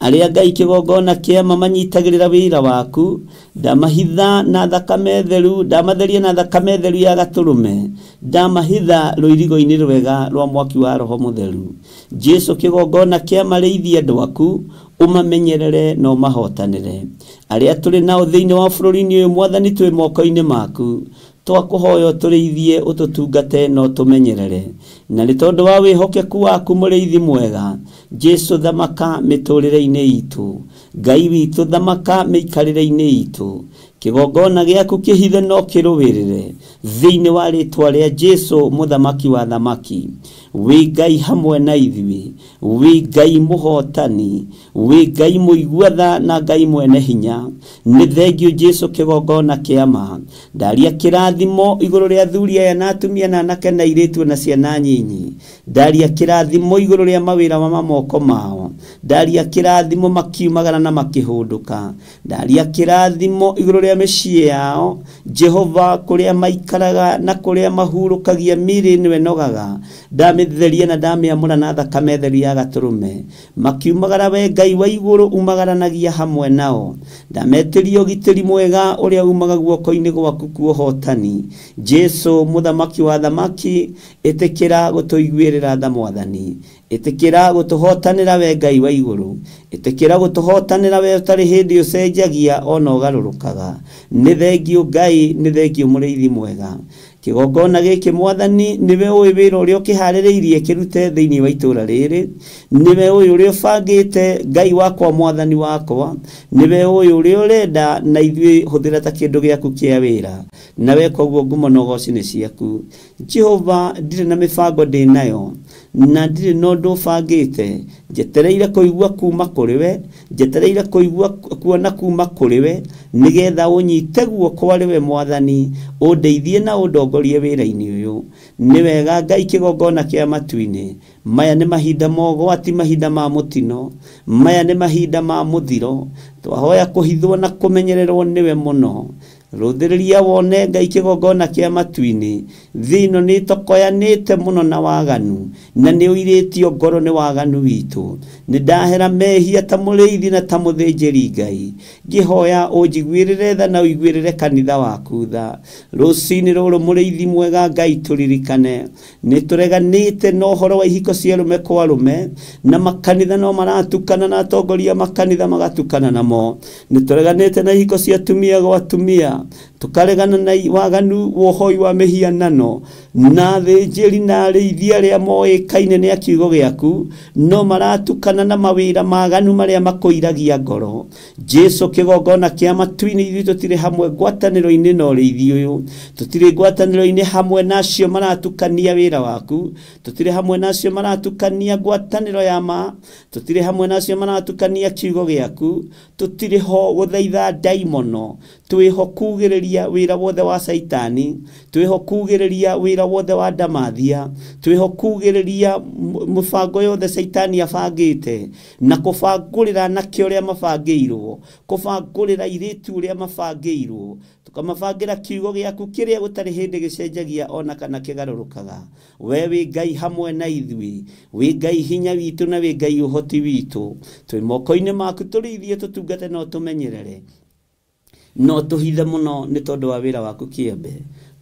S6: Arĩa Ngai kĩgongona kĩama manyitagĩrĩra wĩra waku, ndamahitha na thakame theru, ndamatheria na thakame theru ya gatũrũme, ndamahitha rũirigo-inĩ rwega rwa mwaki wa roho mũtheru. Jesu kĩgongona kĩama rĩithie andũ aku, ũmamenyerere na ũmahotanĩre. Arĩa tũrĩ nao thĩinĩ wa bũrũri-inĩ ũyũ mwathani twĩ moko-inĩ maku, twakũhoya ũtũrĩithie ũtũtungate na ũtũmenyerere. Na nĩ tondũ wa wĩhokeku waku mũrĩithi mwega, Jesu thamaka mĩtũrĩre-inĩ itũ, Ngai witũ thamaka mĩikarĩre-inĩ itũ. Kĩgongona gĩaku kĩhithe no kĩrũĩrĩre thĩinĩ wa rĩtwa rĩa Jesu mũthamaki wa thamaki. Wĩ Ngai hamwe na ithuĩ, wĩ Ngai mũhotani, wĩ Ngai mũigua tha na Ngai mwene hinya. Nĩ thengio Jesu kĩgongona kĩama. Ndaria kĩrathimo igũrũ rĩa athuri aya na atumia na anake na airĩtu na ciana nyinyi. Ndaria kĩrathimo igũrũ rĩa mawĩra ma moko mao. Ndaria kĩrathimo makiumagara na makĩhũndũka. Ndaria kĩrathimo igũrũ rĩa mĩciĩ yao. Jehova kũrĩa maikaraga na kũrĩa mahurũkagia mĩĩrĩ nĩwe nogaga. Ndamĩtheria na ndamĩamũra na thakame theru ya gatũrũme. Makiumagara we Ngai wa igũrũ umagaranagia hamwe nao. Ndametĩria ũgitĩri mwega ũrĩa umaga guoko-inĩ gwaku kuohotani. Jesu mũthamaki wa thamaki, ĩtĩkĩra gũtũiguĩrĩra tha mwathani. Ĩtĩkĩra gũtũhotanĩra we Ngai wa igũrũ. Ĩtĩkĩra gũtũhotanĩra we ũtarĩ hĩndĩ ũcenjagia ona ũgarũrũkaga. Nĩ thengio Ngai, nĩ thengio mũrĩithi mwega. Kĩgongona gĩkĩ Mwathani nĩwe ũĩ wĩra ũrĩa ũkĩharĩrĩirie kĩrute thĩinĩ wa itũra rĩrĩ, nĩwe ũĩ ũrĩa ũbangĩte Ngai wakwa Mwathani wakwa, nĩwe ũĩ ũrĩa ũrenda na ithuĩ hũthĩra ta kĩndũ gĩaku kĩa wĩra, nawe koguo ngumo na ũgoci nĩ ciaku. Jehova, ndirĩ na mĩbango ndĩ nayo na ndirĩ na ũndũ ũbangĩte, njetereire kũigua kuma kũrĩ we, njetereire kũigua kuona kuma kũrĩ we, nĩgetha ũnyite guoko arĩ we Mwathani, ũndeithie na ũndongorie wĩra-inĩ ũyũ. Nĩ wega Ngai kĩgongona kĩa matu-inĩ, maya nĩ mahinda ma ũgwati, mahinda ma mũtino, maya nĩ mahinda ma mũthiro, twahoya kũhithwo na kũmenyererwo nĩwe mũno. Rũthĩrĩria wone Ngai kĩgongona kĩa matu-inĩ, thĩ ĩno nĩ ĩtokoyanĩte mũno na waganu, na nĩ ũirĩtio ngoro nĩ waganu witũ. Nĩ ndahera mehia ta mũrĩithi na ta mũthĩnjĩri Ngai, ngĩhoya ũnjiguĩrĩre tha na ũiguĩrĩre kanitha waku tha. Rũcinĩ rũrũ mũrĩithi mwega Ngai tũririkane, nĩ tũreganĩte na ũhoro wa ihiko cia arũme kwa arũme, na makanitha no maratukana na atongoria makanitha magatukana namo. Nĩ tũreganĩte na ihiko cia atumia gwa atumia, tukaregana na waganu wa ũhoi wa mĩhianano, na athĩnjĩri na arĩithi arĩa moĩkaine nĩ a kiugo gĩaku no maratukana na mawĩra maganu marĩa makũiragia ngoro. Jesu kĩgongona kĩa matu-inĩ, ithuĩ tũtirĩ hamwe ngwatanĩro-inĩ na ũrĩithi ũyũ, tũtirĩ ngwatanĩro-inĩ hamwe na acio maratukania wĩra waku, tũtirĩ hamwe na acio maratukania ngwatanĩro ya ma, tũtirĩ hamwe na acio maratukania kiugo gĩaku, tũtirĩ ho gũthaitha ndaimono, twĩho kugĩrĩria wĩra wothe wa Caitani, twĩho kugĩrĩria wĩra wothe wa ndamathia, twĩho kugĩrĩria mũbango yothe Caitani abangĩte, na kũbangũrĩra anake ũrĩa mabangĩirwo, kũbangũrĩra airĩtu ũrĩa mabangĩirwo, tũkamabangĩra kiugo gĩaku kĩrĩa gũtarĩ hĩndĩ gĩcenjagia ona kana kĩgarũrũkaga. We wĩ Ngai hamwe na ithuĩ, wĩ Ngai hinya witũ na wĩ Ngai ũhoti witũ. Twĩ moko-inĩ maku, tũrĩithie, tũtungate na ũtũmenyerere, no tũhithe mũno nĩ tondũ wa wĩra waku kĩembe.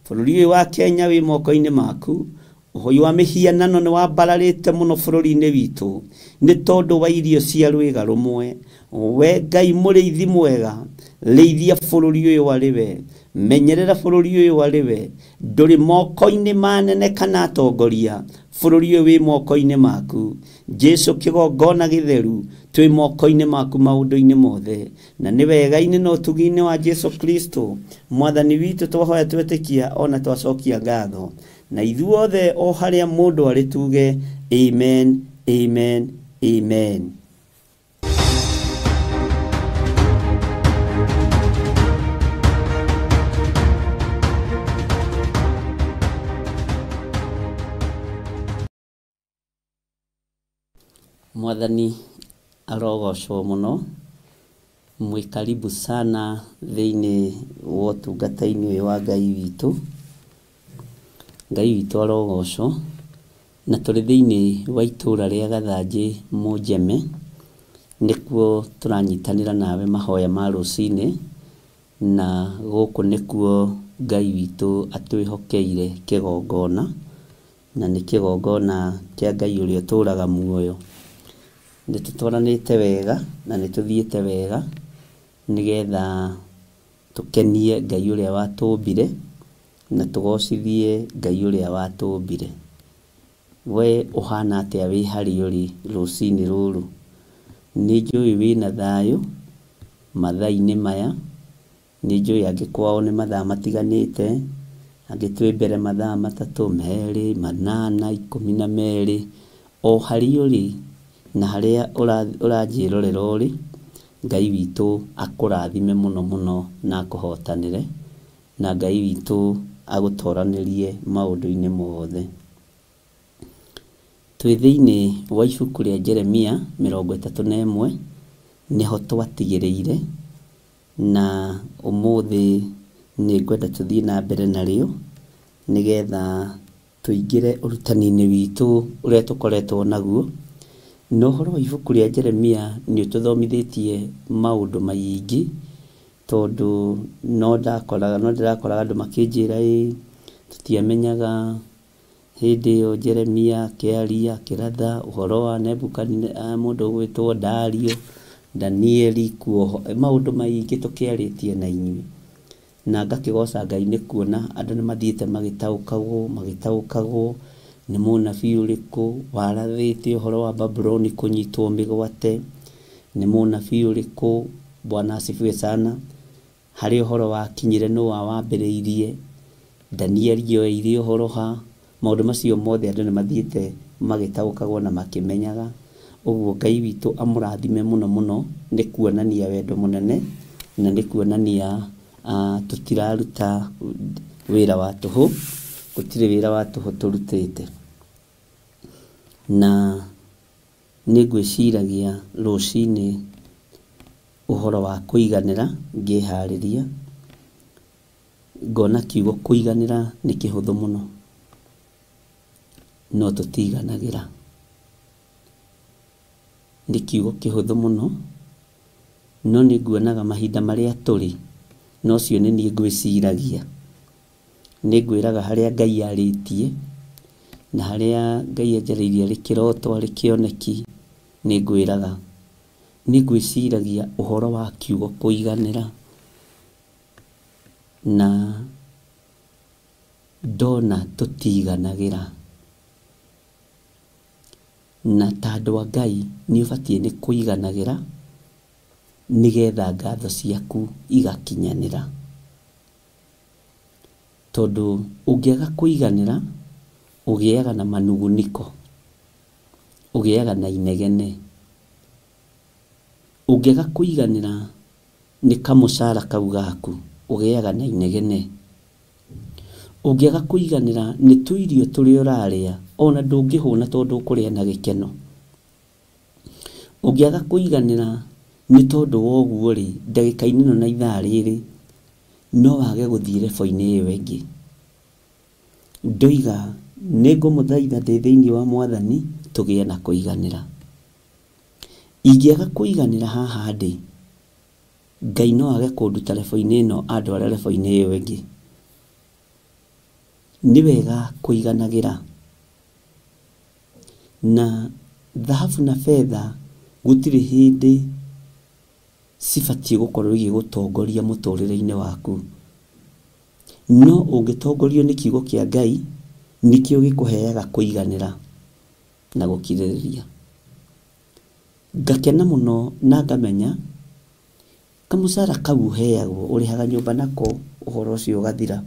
S6: Bũrũri ũyũ wa Kenya wĩ moko-inĩ maku, ũhoi wa mĩhianano nĩ wambararĩte mũno bũrũri-inĩ witũ nĩ tondũ wa irio cia rwĩga rũmwe. We Ngai mũrĩithi mwega, rĩithia bũrũri ũyũ arĩ we, menyerera bũrũri ũyũ arĩ we, ndũrĩ moko-inĩ manene kana atongoria, bũrũri ũyũ wĩ moko-inĩ maku. Jesu kĩgongona gĩtheru, twĩ moko-inĩ maku maũndũ-inĩ mothe, na nĩ wega-inĩ na ũtugi-inĩ wa Jesu Kristo Mwathani witũ twahoya twetĩkia ona twacokia ngatho, na ithuothe o harĩa mũndũ arĩ tuge amen, amen, amen. Mwathani arogocwo mũno. Mwĩ karibu sana thĩinĩ wa ũtungata-inĩ ũyũ wa Ngai witũ. Ngai witũ arogocwo. Na tũrĩ thĩinĩ wa itũra rĩa Gathanjĩ Mũnjeme, nĩkuo tũranyitanĩra nawe mahoya ma rũcinĩ, na gũkũ nĩkuo Ngai witũ atwĩhokeire kĩgongona, na nĩ kĩgongona kĩa Ngai ũrĩa ũtũraga muoyo. Nĩ tũtwaranĩte wega na nĩ tũthiĩte wega nĩgetha tũkenie Ngai ũrĩa watũmbire na tũgocithie Ngai ũrĩa watũmbire. We ũhana atĩa wĩ harĩa ũrĩ rũcinĩ rũrũ? Nĩ njũĩ wĩna thayũ mathaa-inĩ maya, nĩ njũĩ angĩ kwao nĩ mathaa matiganĩte, angĩ twĩ mbere mathaa 3, 2, 8, 12, o harĩa ũrĩ na harĩa ũranjĩrorera ũrĩ, Ngai witũ akũrathime mũno mũno na akũhotanĩre, na Ngai witũ agũtoranĩrie maũndũ-inĩ mothe. Twĩ thĩinĩ wa ibuku rĩa Jeremia 31, nĩho twatigĩrĩire, na ũmũthĩ nĩ ngwenda tũthiĩ na mbere narĩo nĩgetha tũingĩre ũrutani-inĩ witũ ũrĩa tũkoretwo naguo. Na ũhoro wa ibuku rĩa Jeremia nĩ ũtũthomithĩtie maũndũ maingĩ, tondũ no ndĩrakoraga andũ makĩnjĩra ĩ tũtiamenyaga hĩndĩ ĩyo Jeremia akĩaria akĩratha ũhoro wa Nebukadneza, mũndũ ũgwĩtwo Dario, Danieli, kuoho maũndũ maingĩ tũkĩarĩtie na inyuĩ.
S5: Na ngakĩgoca Ngai nĩ kuona andũ nĩ mathiĩte magĩtaũkagwo nĩ mũnabii ũrĩkũ warathĩte ũhoro wa Babuloni kũnyitwo mĩgwate, nĩ mũnabii ũrĩkũ, Bwana asifiwe sana, harĩ ũhoro wakinyire nũ wawambĩrĩirie, Danieli oeire ũhoro ha, maũndũ macio mothe andũ nĩ mathiĩte magĩtaũkagwo na makĩmenyaga. Ũguo Ngai witũ amũrathime mũno mũno nĩ kuonania wendo mũnene na nĩ kuonania tũtiraruta wĩra wa tũhũ, gũtirĩ wĩra wa tũhũ tũrutĩte. Na nĩ ngwĩciragia rũcinĩ ũhoro wa kũiganĩra ngĩharĩria, ngona kiugo kũiganĩra nĩ kĩhũthũ mũno, no tũtiiganagĩra. Nĩ kiugo kĩhũthũ mũno, no nĩ nguonaga mahinda marĩa tũrĩ, na ũcio nĩ niĩ ngwĩciragia. Nĩ ngwĩraga harĩa Ngai arĩtie na harĩa Ngai anjarĩirie arĩ kĩroto arĩ kĩoneki, nĩ ngwĩraga. Nĩ ngwĩciragia ũhoro wa kiugo kũiganĩra, na ndona tũtiiganagĩra. Na ta andũ a Ngai nĩ ũbatiĩ nĩ kũiganagĩra nĩgetha ngatho ciaku igakinyanĩra. Tondũ ũngĩaga kũiganĩra ũgĩaga na manuguniko, ũgĩaga na inegene. Ũngĩaga kũiganĩra nĩ kamũcara kau gaku, ũgĩaga na inegene. Ũngĩaga kũiganĩra nĩ tũirio tũrĩa ũrarĩa, ona ndũngĩhũna tondũ ũkũrĩa na gĩkeno. Ũngĩaga kũiganĩra nĩ tondũ wa ũguo rĩ, ndagĩka-inĩ ĩno na ithaa rĩrĩ, no wage gũthiĩ rebo-inĩ ĩyo ĩngĩ. Ndoiga nĩ ngũmũthaitha ndĩ thĩinĩ wa Mwathani tũgĩe na kũiganĩra. Ingĩaga kũiganĩra haha ndĩ, Ngai no age kũnduta rebo-inĩ ĩno andware rebo-inĩ ĩyo ĩngĩ. Nĩ wega kũiganagĩra. Na thahabu na betha gũtirĩ hĩndĩ cibatiĩ gũkorwo igĩgũtongoria mũtũrĩre-inĩ waku. No ũngĩtongorio nĩ kiugo kĩa Ngai, nĩkĩo gĩkũheaga kũiganĩra na gũkirĩrĩria. Ngakena mũno na ngamenya kamũcara kau ũheagwo ũrĩhaga nyũmba nako ũhoro ũcio ũgathira,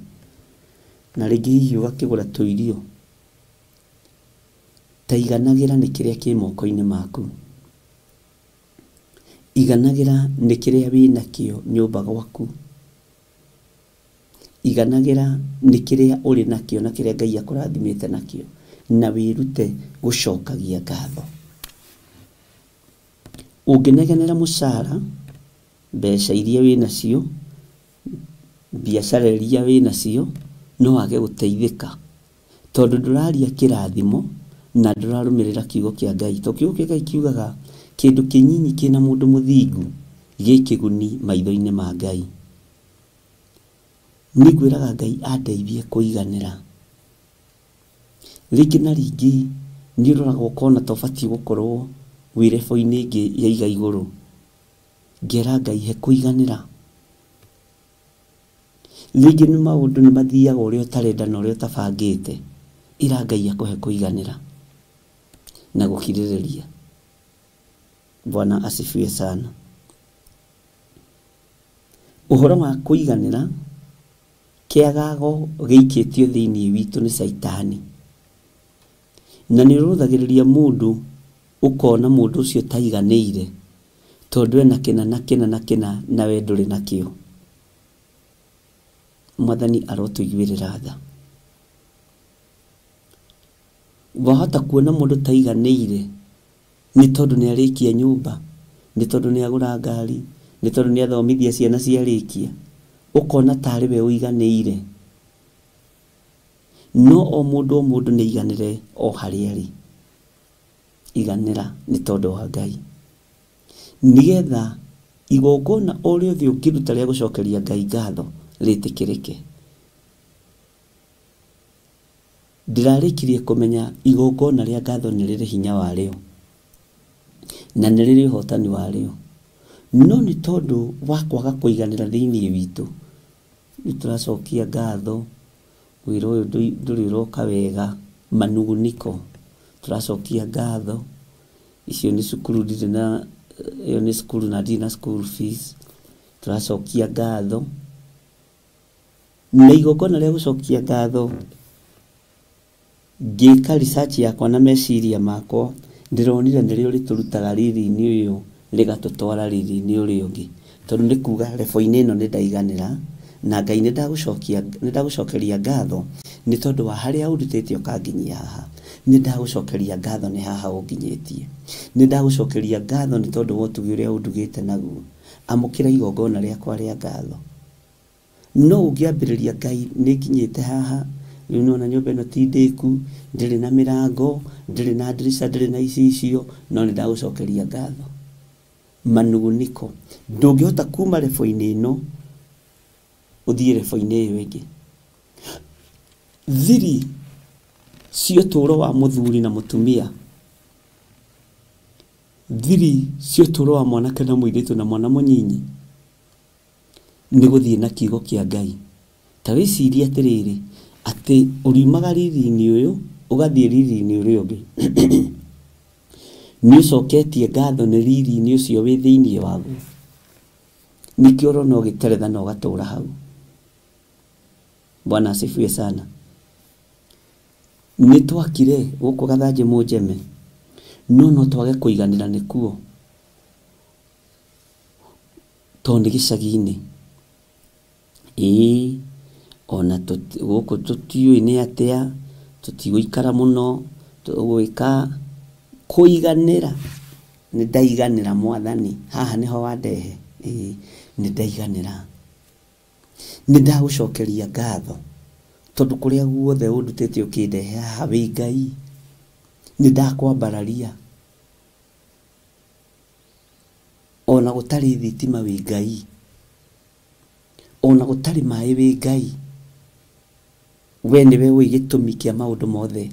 S5: na rĩngĩ hihi ũgakĩgũra tũirio. Ta iganagĩra nĩ kĩrĩa kĩ moko-inĩ maku, iganagĩra nĩ kĩrĩa wĩnakĩo nyũmba gwaku, iganagĩra nĩ kĩrĩa ũrĩ nakĩo na kĩrĩa Ngai akũrathimĩte nakĩo, na wĩrute gũcokagia ngatho. Ũngĩnegenera mũcara, mbeca iria wĩnacio, biacara iria wĩnacio, no wage gũteithĩka tondũ ndũraria kĩrathimo na ndũrarũmĩrĩra kiugo kĩa Ngai. Tondũ kiugo kĩa Ngai kiugaga kĩndũ kĩnyinyi kĩna mũndũ mũthingu gĩ kĩguni maitho-inĩ ma Ngai. Nĩ ngwĩraga Ngai andeithie kũiganĩra. Rĩngĩ na rĩngĩ nĩ ũroraga ũkona ta ũbatiĩ gũkorwo wĩ rebo-inĩ ĩngĩ ya iga igũrũ. Ngera Ngai he kũiganĩra. Rĩngĩ nĩ maũndũ nĩ mathiaga ũrĩa ũtarenda na ũrĩa ũtabangĩte. Ĩra Ngai akũhe kũiganĩra na gũkirĩrĩria. Bwana asifiwe sana. Ũhoro wa kũiganĩra kĩagago gĩikĩtio thĩinĩ witũ nĩ Caitani, na nĩ ũrũthagĩrĩria mũndũ ũkona mũndũ ũcio taiganĩire tondũ ena kĩna na kĩna na kĩna na we ndũrĩ nakĩo. Mwathani arotũiguĩrĩra tha. Wahota kuona mũndũ taiganĩire nĩ tondũ nĩ arĩkia nyũmba, nĩ tondũ nĩ agũra ngari, nĩ tondũ nĩ athomithia ciana ciarĩkia, ũkona tarĩ we ũiganĩire. No o mũndũ o mũndũ nĩ aiganĩre o harĩa arĩ. Iganĩra nĩ tondũ wa Ngai, nĩgetha igongona o rĩothe ũngĩruta rĩa gũcokeria Ngai ngatho rĩtĩkĩrĩke. Ndĩrarĩkirie kũmenya igongona rĩa ngatho nĩ rĩrĩ hinya warĩo na nĩ rĩrĩ ũhotani warĩo, no nĩ tondũ wa kwaga kũiganĩra thĩinĩ witũ, Nĩ tũracokia ngatho wĩra ũyũ ndũrĩ ũroka wega, manuguniko tũracokia ngatho. Icio nĩ cukuru ndirĩ na, ĩyo nĩ cukuru na ndirĩ na school fees, tũracokia ngatho. Na igongona rĩa gũcokia ngatho, ngĩka research yakwa na meciria makwa, ndĩronire nĩrĩo rĩtũrutaga riri-inĩ ũyũ rĩgatũtwara riri-inĩ ũrĩa ũngĩ. Tondũ nĩ kuga rebo-inĩ ĩno nĩ ndaiganĩra, na Ngai nĩ ndagũcokeria ngatho nĩ tondũ wa harĩa ũndutĩte ũkanginyia haha. Nĩ ndagũcokeria ngatho nĩ haha ũnginyĩtie. Nĩ ndagũcokeria ngatho nĩ tondũ wa ũtugi ũrĩa ũndugĩte naguo. Amũkĩra igongona rĩakwa rĩa ngatho. No ũngĩambĩrĩria Ngai nĩ nginyĩte haha, rĩu nĩwona nyũmba ĩno ti ndĩku, ndĩrĩ na mĩrango, ndĩrĩ na ndirica, ndĩrĩ na icicio, no nĩ ndagũcokeria ngatho. Manuguniko. Ndũngĩhota kuma rebo-inĩ ĩno ũthiĩ rebo-inĩ ĩyo ĩngĩ. Thiri cia ũtũũro wa mũthuri na mũtumia, thiri cia ũtũũro wa mwanake na mũirĩtu na mwana mũnyinyi, nĩ gũthiĩ na kiugo kĩa Ngai. Ta wĩcirie atĩrĩrĩ, atĩ ũriumaga riri-inĩ ũyũ ũgathiĩ riri-inĩ ũrĩa ũngĩ. Nĩ ũcoketie ngatho nĩ riri-inĩ ũcio wĩ thĩinĩ waguo. Nĩkĩo ũrona ũgĩteretha na ũgatũra hau. Bwana asifiwe sana. Nĩ twakire gũkũ Gathanjĩ Mũnjeme, no no twage kũiganĩra nĩkuo tondũ nĩ gĩcagi-inĩ. Ĩĩ, ona gũkũ tũtiũĩ nĩ atĩa, tũtigũikara mũno, tũgwĩka kũiganĩra. Nĩ ndaiganĩra Mwathani, haha nĩho wandehe. Ĩĩ, nĩ ndaiganĩra. Nĩ ndagũcokeria ngatho tondũ kũrĩa guothe ũndutĩte ũkĩndehe haha wĩ Ngai, nĩ ndakwambararia. Ona gũtarĩ thitima wĩ Ngai, ona gũtarĩ maĩ wĩ Ngai, we nĩwe ũĩ gĩtũmi kĩa maũndũ mothe.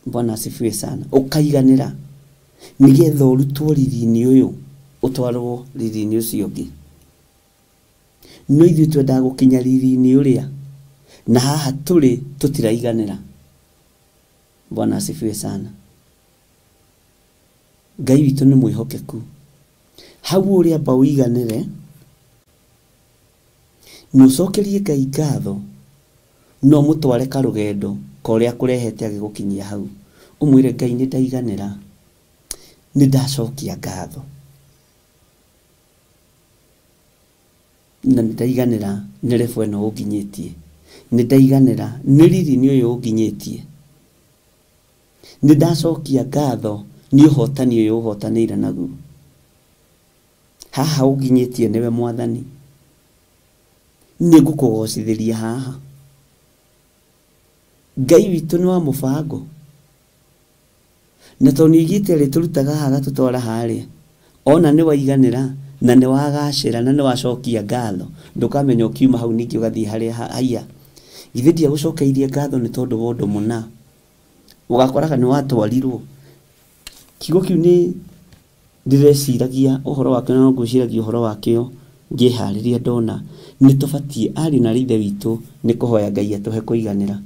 S5: Bwana asifiwe sana. Ũkaiganĩra nĩgetha ũrutwo riri-inĩ ũyũ ũtwarwo riri-inĩ ũcio ũngĩ. No ithuĩ twendaga gũkinya riri-inĩ ũrĩa, na haha tũrĩ tũtiraiganĩra. Bwana asifiwe sana. Ngai witũ nĩ mwĩhokeku. Hau ũrĩa amba ũiganĩre, na ũcokerie Ngai ngatho, no mũtware karũgendo ka ũrĩa akũrehete agĩgũkinyia hau. Ũmwĩre Ngai nĩ ndaiganĩra, nĩ ndacokia ngatho, na nĩ ndaiganĩra nĩ rebo ĩno ũnginyĩtie, nĩ ndaiganĩra nĩ riri-inĩ ũyũ ũnginyĩtie, nĩ ndacokia ngatho nĩ ũhotani ũyũ ũhotanĩire naguo. Haha ũnginyĩtie nĩwe Mwathani, nĩ ngũkũgocithĩria haha. Ngai witũ nĩ wa mũbango, na tondũ nĩoigĩte arĩtũrutaga haha agatũtwara harĩa, ona nĩ waiganĩra na nĩ wagacĩra na nĩ wacokia ngatho, ndũkamenya ũkiuma hau ningĩ ũgathiĩ harĩa haiya. Githĩ ndiagũcokeirie ngatho nĩ tondũ wa ũndũ mũna, ũgakoraga nĩ watwarirwo. Kiugo kĩu nĩ ndĩreciragia ũhoro wakĩo na no ngwĩciragia ũhoro wakĩo ngĩharĩria ndona nĩ tũbatiĩ ariũ na ithe witũ nĩ kũhoya Ngai atũhe kũiganĩra,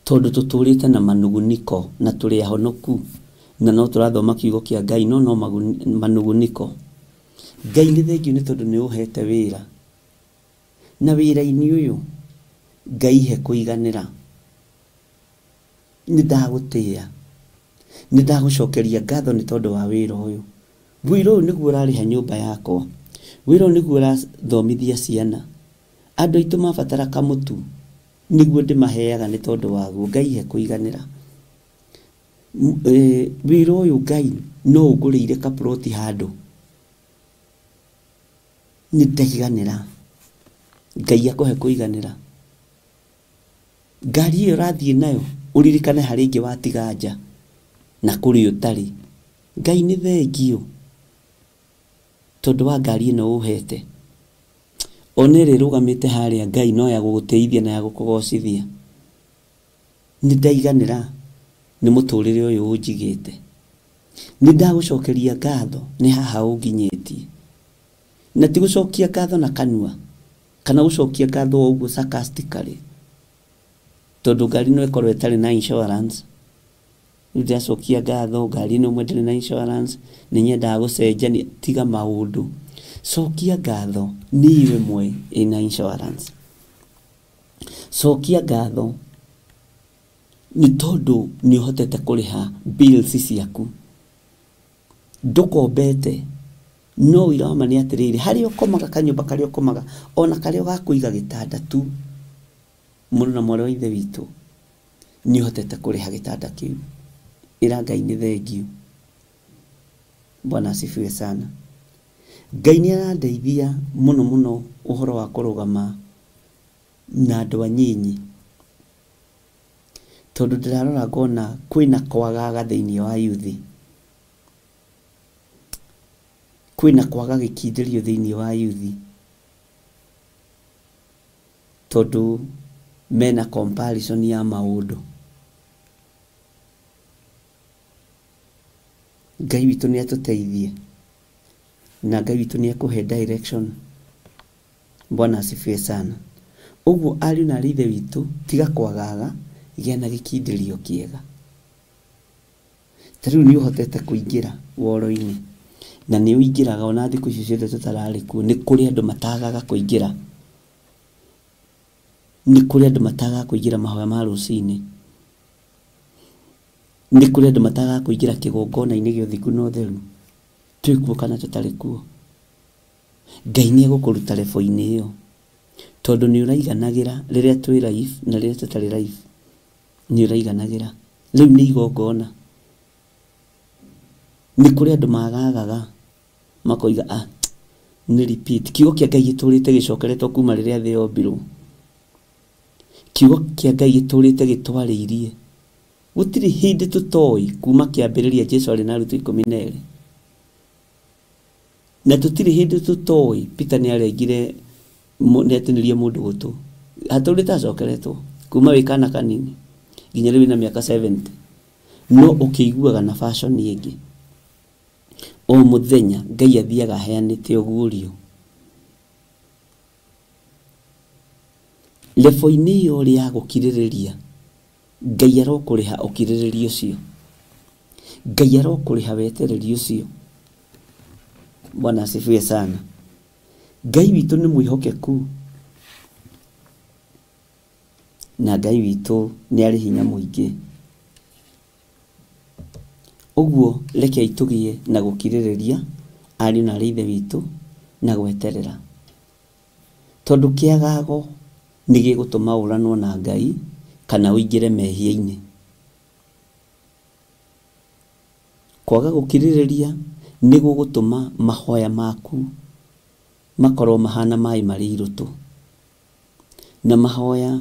S5: tondũ tũtũrĩte na manuguniko na tũrĩ ahonoku, na no tũrathoma kiugo kĩa Ngai no no manuguniko. Ngai nĩ thengiũ nĩ tondũ nĩ ũhete wĩra, na wĩra-inĩ ũyũ Ngai he kũiganĩra. Nĩ ndagũtĩĩa, nĩ ndagũcokeria ngatho nĩ tondũ wa wĩra ũyũ. Wĩra ũyũ nĩguo ũrarĩha nyũmba yakwa, wĩra ũyũ nĩguo ũrathomithia ciana. Andũ aitũ mabatara kamũtu nĩguo ndĩmaheaga nĩ tondũ waguo. Ngai he kũiganĩra. Wĩra ũyũ Ngai no ũngũrĩire kaploti handũ, nĩ ndaiganĩra. Ngai akũhe kũiganĩra. Ngari ĩyo ũrathiĩ nayo ũririkane harĩ ĩngĩ watiga nja na kũrĩ ũtarĩ. Ngai nĩ thengiũ tondũ wa ngari ĩno ũhete. Ona ĩrĩa ĩrũgamĩte harĩa Ngai no ya gũgũteithia na ya gũkũgocithia. Nĩ ndaiganĩra nĩ mũtũrĩre ũyũ ũnjigĩte. Nĩ ndagũcokeria ngatho nĩ haha ũnginyĩtie. Na ti gũcokia ngatho na kanua,
S6: Kana gũcokia ngatho o ũguo sarcastically, tondũ ngari no ĩkorwo ĩtarĩ na insurance. Rĩu ndĩracokia ngatho ngari ĩno ĩmwe ndĩrĩ na insurance, nĩ nyendaga gũcenjania. Tiga maũndũ, cokia ngatho nĩ iyo ĩmwe ĩna insurance. Cokia ngatho nĩ tondũ nĩ ũhotete kũrĩha bills ciaku, ndũkombete. No ũira wa ma nĩ atĩrĩrĩ, harĩa ũkomaga, kanyũmba karĩa ũkomaga, ona karĩa ũgakũiga gĩtanda tu, mũrũ na mwarĩ wa ithe witũ, nĩ ũhotete kũrĩha gĩtanda kĩu. Ĩra Ngai nĩ thengiũ. Bwana asifiwe sana. Ngai nĩ arandeithia mũno mũno ũhoro wa kũrũgama na andũ anyinyi, tondũ ndĩrarora ngona kwĩna kwagaga thĩinĩ wa yuthi, kwĩna kwaga gĩkindĩrio thĩinĩ wa yuthi, tondũ mena comparison ya maũndũ. Ngai witũ nĩ atũteithie, na Ngai witũ nĩ akũhe direction. Bwana asifiwe sana. Ũguo ariũ na aarĩ ithe witũ, tiga kwagaga, gĩa na gĩkindĩrio kĩega. Ta rĩu nĩ ũhotete kũingĩra woro-inĩ, na nĩ ũingĩraga ona thikũ icio ciothe tũtararĩ kuo. Nĩ kũrĩ andũ matagaga kũingĩra, nĩ kũrĩ andũ matagaga kũingĩra mahoya ma rũcinĩ, nĩ kũrĩ andũ matagaga kũingĩra kĩgongona-inĩ gĩa ũthingu na ũtheru, twĩ kuo kana tũtarĩ kuo. Ngai nĩ egũkũruta lebo-inĩ ĩyo, tondũ nĩ ũraiganagĩra rĩrĩa twĩ live na rĩrĩa tũtarĩ live, nĩ ũraiganagĩra. Rĩu nĩ igongona. Nĩ kũrĩ andũ magagaga makoiga, ah, nĩ repeat. Kiugo kĩa Ngai gĩtũrĩte gĩcokeretwo kuma rĩrĩa thĩ yombirwo. Kiugo kĩa Ngai gĩtũrĩte gĩtwarĩirie. Gũtirĩ hĩndĩ tũtoĩ kuma kĩambĩrĩria Jesu arĩ na arutwo 12. Na tũtirĩ hĩndĩ tũtoĩ Peter nĩ arengire, nĩ atinirie mũndũ gũtũ. Hatũrĩte acokeretwo kuma wĩ kana kanini nginya rĩu wĩna mĩaka 70. No ũkĩiguaga na fashion ĩngĩ. O mũthenya Ngai athiaga aheanĩte ũguũrio. Lebo-inĩ ĩyo ũrĩ ya gũkirĩrĩria, Ngai arokũrĩha ũkirĩrĩria ũcio. Ngai arokũrĩha wetereri ũcio. Bwana asifiwe sana. Ngai witũ nĩ mwĩhokeku, na Ngai witũ nĩ arĩ hinya mũingĩ. Ũguo rekei tũgĩe na gũkirĩrĩria ariũ na aarĩ ithe witũ na gweterera, tondũ kĩagago nĩ gĩgũtũma ũranwo na Ngai kana ũingĩre mehia-inĩ. Kwaga gũkirĩrĩria nĩ gũgũtũma mahoya maku makorwo mahana maĩ marĩ irũtũ, na mahoya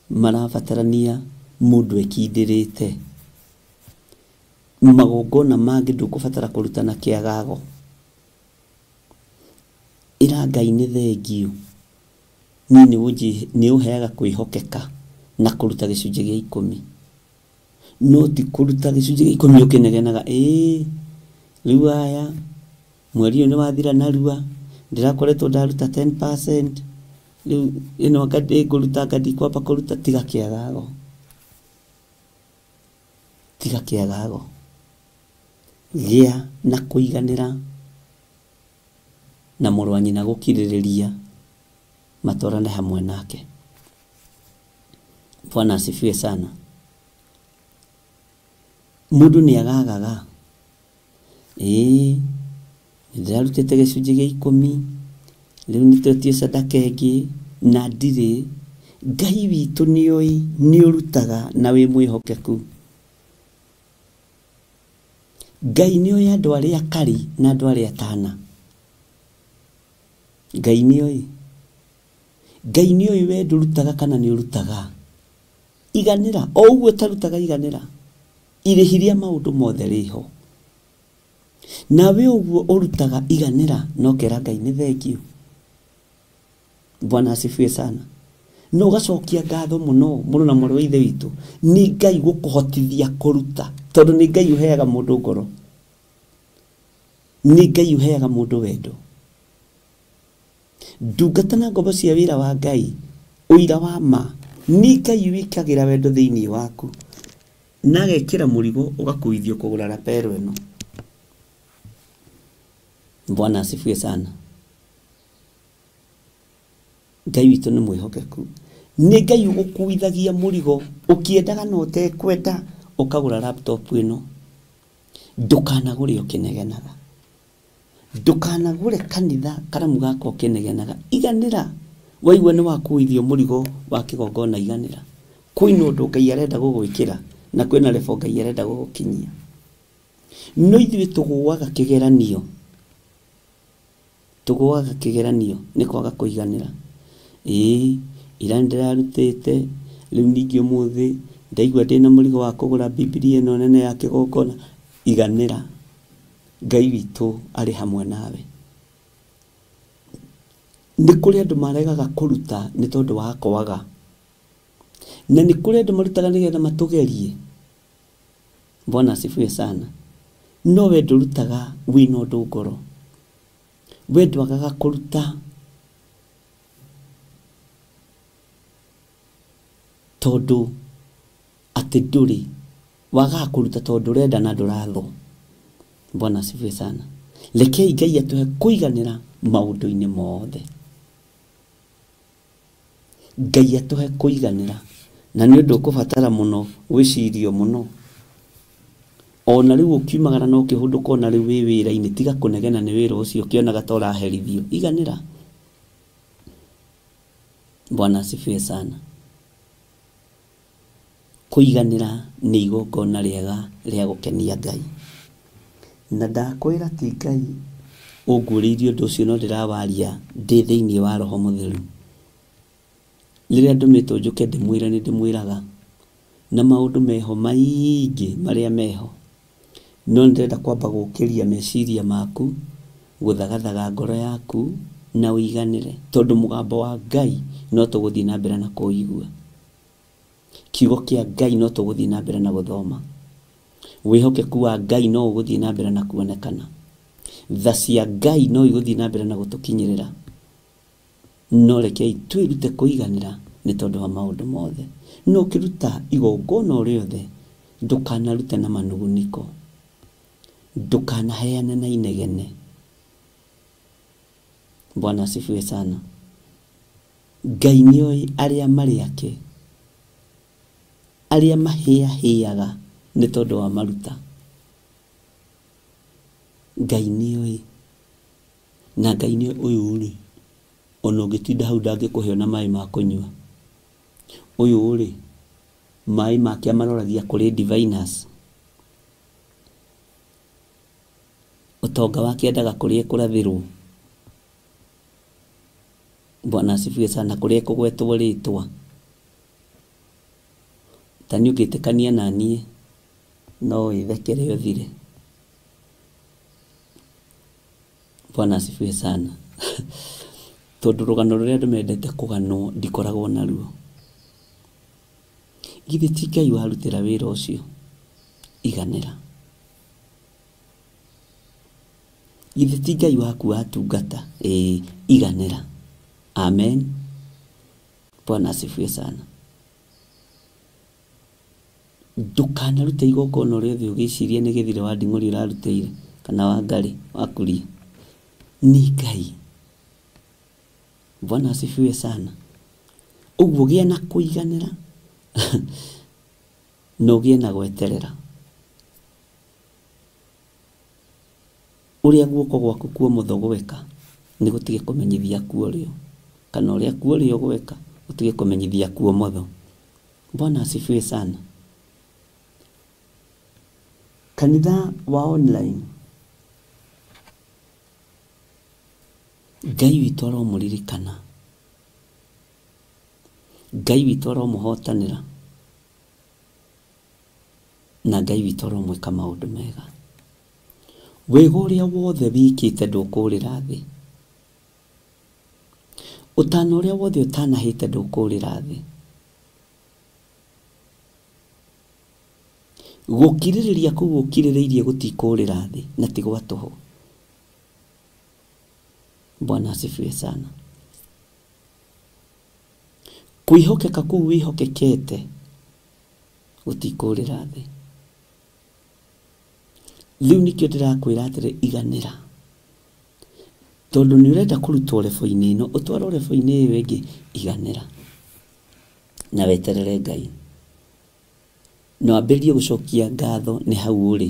S6: marabatarania mũndũ ekindĩrĩte. Magongona mangĩ ndũkũbatara kũruta na kĩagago. Ĩra Ngai nĩ thengiũ, niĩ nĩ ũheaga kwĩhokeka na kũruta gĩcunjĩ gĩa 10. No ti kũruta gĩcunjĩ gĩa 10 ũkĩnegenaga, ĩĩ rĩu aya mweri ũyũ nĩ wathira narua, ndĩrakoretwo ndaruta 10%, rĩu ĩno anga ndĩngũruta, anga ndikwamba kũruta. Tiga kĩagago, tiga kĩagago. Gĩa na kũiganĩra na mũrũ wa nyina gũkirĩrĩria, matwarane hamwe nake. Bwana asifiwe sana. Mũndũ nĩ agagaga, ĩĩ ndĩrarutĩte gĩcunjĩ gĩa 10, rĩu nĩ twetie sadaka ĩngĩ na ndirĩ. Ngai witũ nĩoĩ nĩ ũrutaga na wĩ mwĩhokeku. Ngai nĩoĩ andũ arĩa akari na andũ arĩa atana. Ngai nĩoĩ. Ngai nĩoĩ we ndũrutaga kana nĩ ũrutaga. Iganĩra o ũguo ũtarutaga, iganĩra. Irĩhi rĩa maũndũ mothe rĩho. Nawe ũguo ũrutaga, iganĩra na ũkera Ngai nĩ thengiũ. Bwana asifiwe sana. No ũgacokia ngatho mũno mũrũ na mwarĩ wa ithe witũ nĩ Ngai gũkũhotithia kũruta, tondũ nĩ Ngai ũheaga mũndũ ngoro, nĩ Ngai ũheaga mũndũ wendo, Ndungata na ngombo cia wĩra wa Ngai, ũira wa ma nĩ Ngai wĩkagĩra wendo thĩinĩ waku na agekĩra mũrigo ũgakuithio kũgũra rapero ĩno. Bwana asifiwe sana. Ngai witũ nĩ mwĩhokeku. Nĩ Ngai ũgũkuithagia mũrigo ũkĩendaga na ũtekwenda ũkagũra laptop ĩno. Ndũkanagũre ũkĩnegenaga, ndũkanagũre kanitha karamu gaka ũkĩnegenaga. Iganĩra, waigua nĩ wakuithio mũrigo wa kĩgongona, iganĩra. Kwĩna ũndũ Ngai arenda gũgwĩkĩra na kwĩna level Ngai arenda gũgũkinyia. No ithuĩ tũgũaga kĩgeranio, tũgũaga kĩgeranio nĩ kwaga kũiganĩra. Ĩĩ ira nĩndĩrarutĩte, rĩu ningĩ ũmũthĩ ndaigua ndĩna mũrigo wa kũgũra Bibilia ĩno nene ya kĩgongona. Iganĩra, Ngai witũ arĩ hamwe nawe. Nĩ kũrĩ andũ maregaga kũruta nĩ tondũ wa kwaga, na nĩ kũrĩ andũ marutaga nĩgetha matũgerie. Bwana asifiwe sana. No we ndũrutaga wĩna ũndũ ngoro, we ndwagaga kũruta tondũ atĩ ndũrĩ, wagaga kũruta tondũ ũrenda na ndũrathwo. Bwana asifiwe sana. Rekei Ngai atũhe kũiganĩra maũndũ-inĩ mothe. Ngai atũhe kũiganĩra, na nĩ ũndũ ũkũbatara mũno gwĩcirio mũno. Ona rĩu ũkiumagara na ũkĩhũndũka, ona rĩu wĩ wĩra-inĩ, tiga kũnegena nĩ wĩra ũcio ũkĩonaga ta ũraherithio. Iganĩra. Bwana asifiwe sana. Kũiganĩra nĩ igongona rĩega rĩa gũkenia Ngai. Na ndakwĩra ti Ngai ũnguũrĩirie ũndũ ũcio, no ndĩrawaria ndĩ thĩinĩ wa Roho Mũtheru. Rĩrĩa ndũmĩtwo njũke ndĩmwĩre nĩ ndĩmwĩraga, na maũndũ meho maingĩ marĩa meho, no ndĩrenda kwamba gũkĩria meciria maku, gũthagathaga ngoro yaku na ũiganĩre, tondũ mũgambo wa Ngai no tũgũthiĩ na mbere na kũũigua. Kiugo kĩa Ngai no tũgũthiĩ na mbere na gũthoma. Wĩhokeku wa Ngai no ũgũthiĩ na mbere na kuonekana. Tha cia Ngai no igũthiĩ na mbere na gũtũkinyĩrĩra. No rekei twĩrute kũiganĩra nĩ tondũ wa maũndũ mothe. No ũkĩruta igongona o rĩothe, ndũkanarute na manuguniko, ndũkanaheane na inegene. Bwana asifiwe sana. Ngai nĩoĩ arĩa marĩ ake, arĩa mahĩahĩaga nĩ tondũ wa maruta. Ngai nĩoĩ, na Ngai nĩoĩ ũyũ rĩ, ona ũngĩtinda hau ndangĩkũhe ona maĩ ma kũnyua. Ũyũ rĩ, maĩ make amaroragia kũrĩ diviners. Ũtonga wake endaga kũrĩa kũrathĩrwo. Bwana asifiwe sana. Kũrĩa kũgwetwo rĩtwa. Ta niĩ ũngĩtĩkania na niĩ no wĩthekere ũthire. Bwana asifiwe sana. Tondũ rũgano rũrĩa andũ mendete kũganwo ndikoragwo naruo. Githĩ ti Ngai warutĩra wĩra ũcio? Iganĩra. Githĩ ti Ngai waku watungata? Ĩĩ, iganĩra. Amen. Bwana asifiwe sana. Ndũkanarute igongona rĩothe ũgĩciria nĩ gĩthire wa nding'ũri ũrarutĩire kana wa ngarĩ wakurie. Nĩ Ngai. Bwana asifiwe sana. Ũguo gĩa na kũiganĩra na ũgĩe na gweterera. Ũrĩa guoko gwaku kuomotho gweka nĩ gũtige kũmenyithia kuorĩo, kana ũrĩa kuorĩo gweka gũtige kũmenyithia kuomotho. Bwana asifiwe sana. Kanitha wa online, Ngai witũ aromũririkana, Ngai witũ aromũhotanĩra, na Ngai witũ aromwĩka maũndũ mega. Wega ũrĩa wothe wĩkĩte ndũkũũrĩra thĩ, ũtana ũrĩa wothe ũtanahĩte ndũkũũrĩra thĩ. Gũkirĩrĩria kũu ũkirĩrĩirie gũtikũũrĩra thĩ na ti gwa tũhũ. Bwana asifiwe sana.
S5: Kwĩhokeka kũu wĩhokekete gũtikũrĩra thĩ. Rĩu nĩkĩo ndĩrakwĩra atĩrĩ, iganĩra, tondũ nĩ ũrenda kũrutwo rebo-inĩ ĩno ũtwarwo rebo-inĩ ĩyo ĩngĩ. Iganĩra na weterere Ngai, na wambĩrĩrie gũcokia ngatho nĩ hau ũrĩ.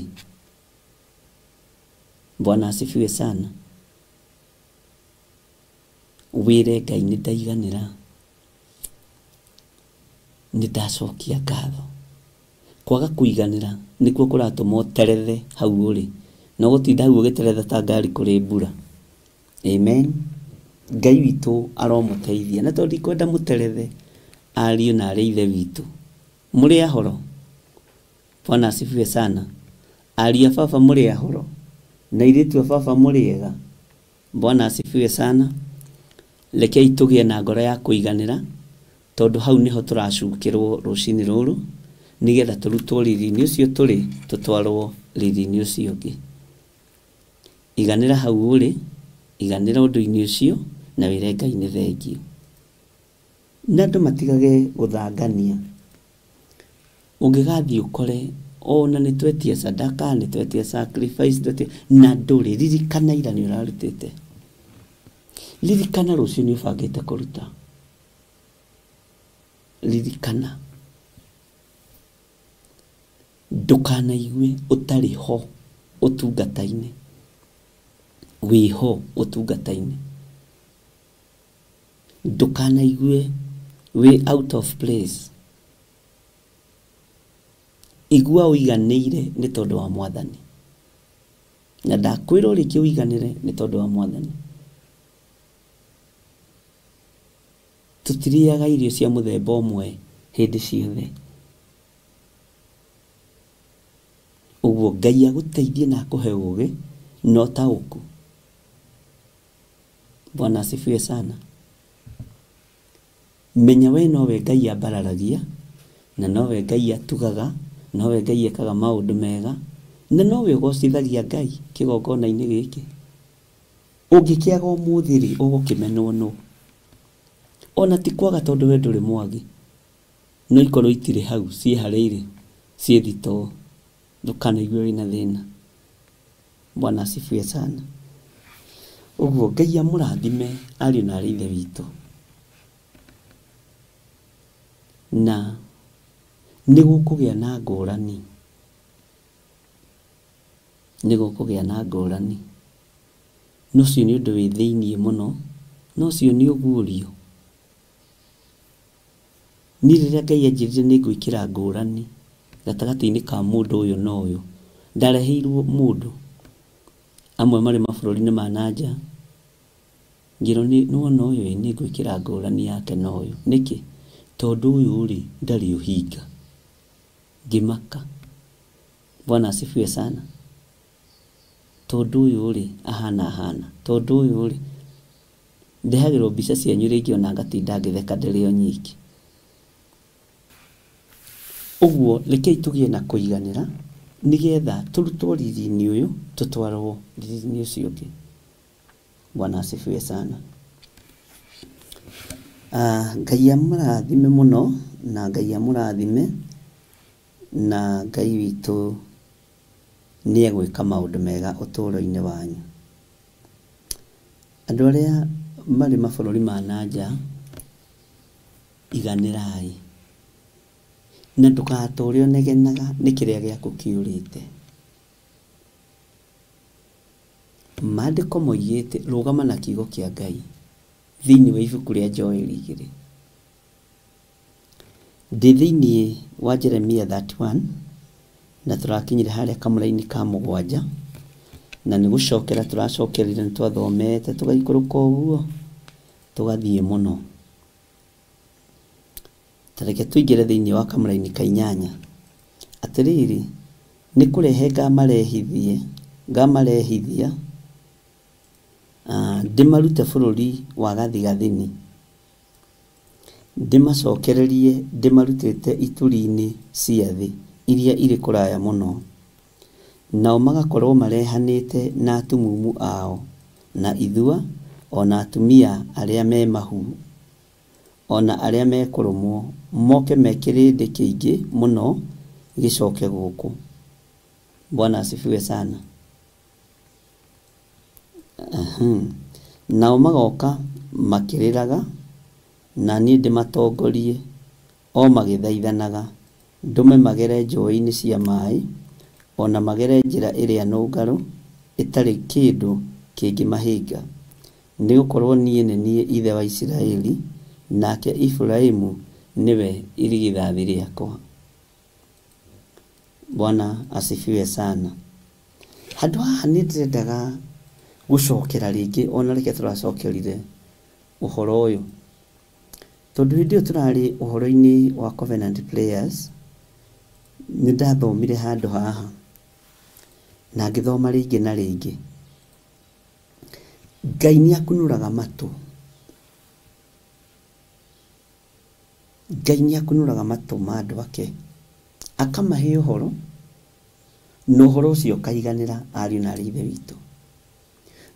S5: Bwana asifiwe sana. Wĩre Ngai nĩ ndaiganĩra, nĩ ndacokia ngatho. Kwaga kũiganĩra nĩkuo kũratũma ũterethe hau ũrĩ, na ũgũtinda hau ũgĩteretha ta ngari kũrĩ mbura. Amen. Ngai witũ aromũteithia, na tondũ ndikwenda mũterethe, ariũ na arĩ ithe witũ mũrĩ ahoro. Bwana asifiwe sana. Ariũ a baba mũrĩ ahoro, na airĩtu a baba mũrĩ ega. Bwana asifiwe sana. Rekei tũgĩe na ngoro ya kũiganĩra, tondũ hau nĩho tũracukĩrwo rũcinĩ rũrũ, nĩgetha tũrutwo riri-inĩ ũcio tũrĩ tũtwarwo riri-inĩ ũcio ũngĩ. Iganĩra hau ũrĩ, iganĩra ũndũ-inĩ ũcio, na wĩre Ngai nĩ thengiũ. Na andũ matigage gũthangania. Ũngĩgathiĩ ũkore ona nĩ twetia sadaka, nĩ twetia sacrifice, nĩ twetia, na ndũrĩ, ririkana ira nĩ ũrarutĩte. Ririkana rũciũ nĩ ũbangĩte kũruta. Ririkana. Ndũkanaigue ũtarĩ ho ũtungata-inĩ. Wĩho ũtungata-inĩ. Ndũkanaigue wĩ out of place. Igua ũiganĩire nĩ tondũ wa Mwathani. Na ndakwĩra rĩngĩ ũiganĩre nĩ tondũ wa Mwathani. Tũtirĩaga irio cia mũthemba ũmwe hĩndĩ ciothe. Ũguo Ngai agũteithie na akũhe ũũgĩ na ũtaũku. Bwana asifiwe sana. Menya we nowe Ngai ambararagia, na nowe Ngai atugaga, nowe Ngai ekaga maũndũ mega, na nowe ũgocithagia Ngai kĩgongona-inĩ gĩkĩ. Ũngĩkĩaga ũmũthĩ rĩ, ũgũkĩmenwo nũ? Ona ti kwaga tondũ we ndũrĩ mwagi, no ikorwo itirĩ hau, ciĩ harĩa irĩ, ciĩ thitoo. Ndũkanaigue wĩna thĩna. Bwana asifiwe sana. Ũguo Ngai amũrathime ariũ na arĩ ithe witũ. Na nĩ gũkũgĩa na ngũrani. Nĩ gũkũgĩa na ngũrani. No ũcio nĩ ũndũ wĩ thĩiniĩ mũno, no ũcio nĩ ũguũrio. Niĩ rĩrĩa Ngai anjĩrire nĩ ngwĩkĩra ngũrani gatagatĩ-inĩ ka mũndũ ũyũ na ũyũ, ndareheirwo mũndũ. Amwe marĩ mabũrũri-inĩ ma na nja, ngĩrwo nĩ wona ũyũ ĩ, nĩ ngwĩkĩra ngũrani yake na ũyũ. Nĩkĩ? Tondũ ũyũ rĩ, ndarĩ ũhinga. Ngĩmaka. Bwana asifiwe sana. Tondũ ũyũ rĩ, ahana ahana. Tondũ ũyũ rĩ, ndehagĩrwo mbica cianyu rĩngĩ ona ngatinda ngĩtheka ndĩrĩ o nyiki. Ũguo rekei tũgĩe na kũiganĩra, nĩgetha tũrutwo riri-inĩ ũyũ tũtwarwo riri-inĩ ũcio ũngĩ. Bwana asifiwe sana. Ngai amũrathime mũno, na Ngai amũrathime, na Ngai witũ nĩ egwĩka maũndũ mega ũtũũro-inĩ wanyu. Andũ arĩa marĩ mabũrũri ma na nja, iganĩrai. Na ndũgatũre ũnegenaga nĩ kĩrĩa gĩaku kĩũrĩte. Maandĩko moigĩte rũgama na kiugo kĩa Ngai thĩinĩ wa ibuku rĩa Joeli 2. Ndĩ thĩinĩ wa Jeremia 31 na tũrakinyire harĩa kamũra-inĩ ka 7, na nĩ gũcokera tũracokerire, nĩ twathomete tũgaikũrũka ũguo tũgathiĩ mũno. Ta reke tũingĩre thĩinĩ wa kamũra-inĩ ka 8. Atĩrĩrĩ, nĩ kũrehe ngamarehithia, ndĩmarute bũrũri wa gathigathini, ndĩmacokererie ndĩmarutĩte ituri-inĩ cia thĩ iria irĩ kũraya mũno, nao magakorwo marehanĩte na atumumu ao na ithua, ona atumia arĩa me mahu, ona arĩa mekũrũmwo moke me kĩrĩndĩ kĩingĩ mũno gĩcoke gũkũ. Bwana asifiwe sana. Nao magoka makĩrĩraga, na niĩ ndĩmatongorie o magĩthaithanaga, ndũme magere njũĩ-inĩ cia maĩ, ona magere njĩra ĩrĩa nũngarũ ĩtarĩ kĩndũ kĩngĩmahĩnga. Nĩgũkorwo niĩ nĩ niĩ Ithe wa Isiraeli, nake Iburahĩmu nĩwe irigithathi rĩakwa. Bwana asifiwe sana. Handũ haha nĩ ndĩrendaga gũcokera rĩngĩ, ona reke tũracokerire ũhoro ũyũ, tondũ hĩndĩ ĩyo tũrarĩ ũhoro-inĩ wa Covenant Players, nĩ ndathomire handũ haha na ngĩthoma rĩngĩ na rĩngĩ. Ngai nĩ akunũraga matũ, Ngai nĩ akunũraga matũ ma andũ ake, akamahe ũhoro, na ũhoro ũcio ũkaiganĩra ariũ na aarĩ a Ithe witũ,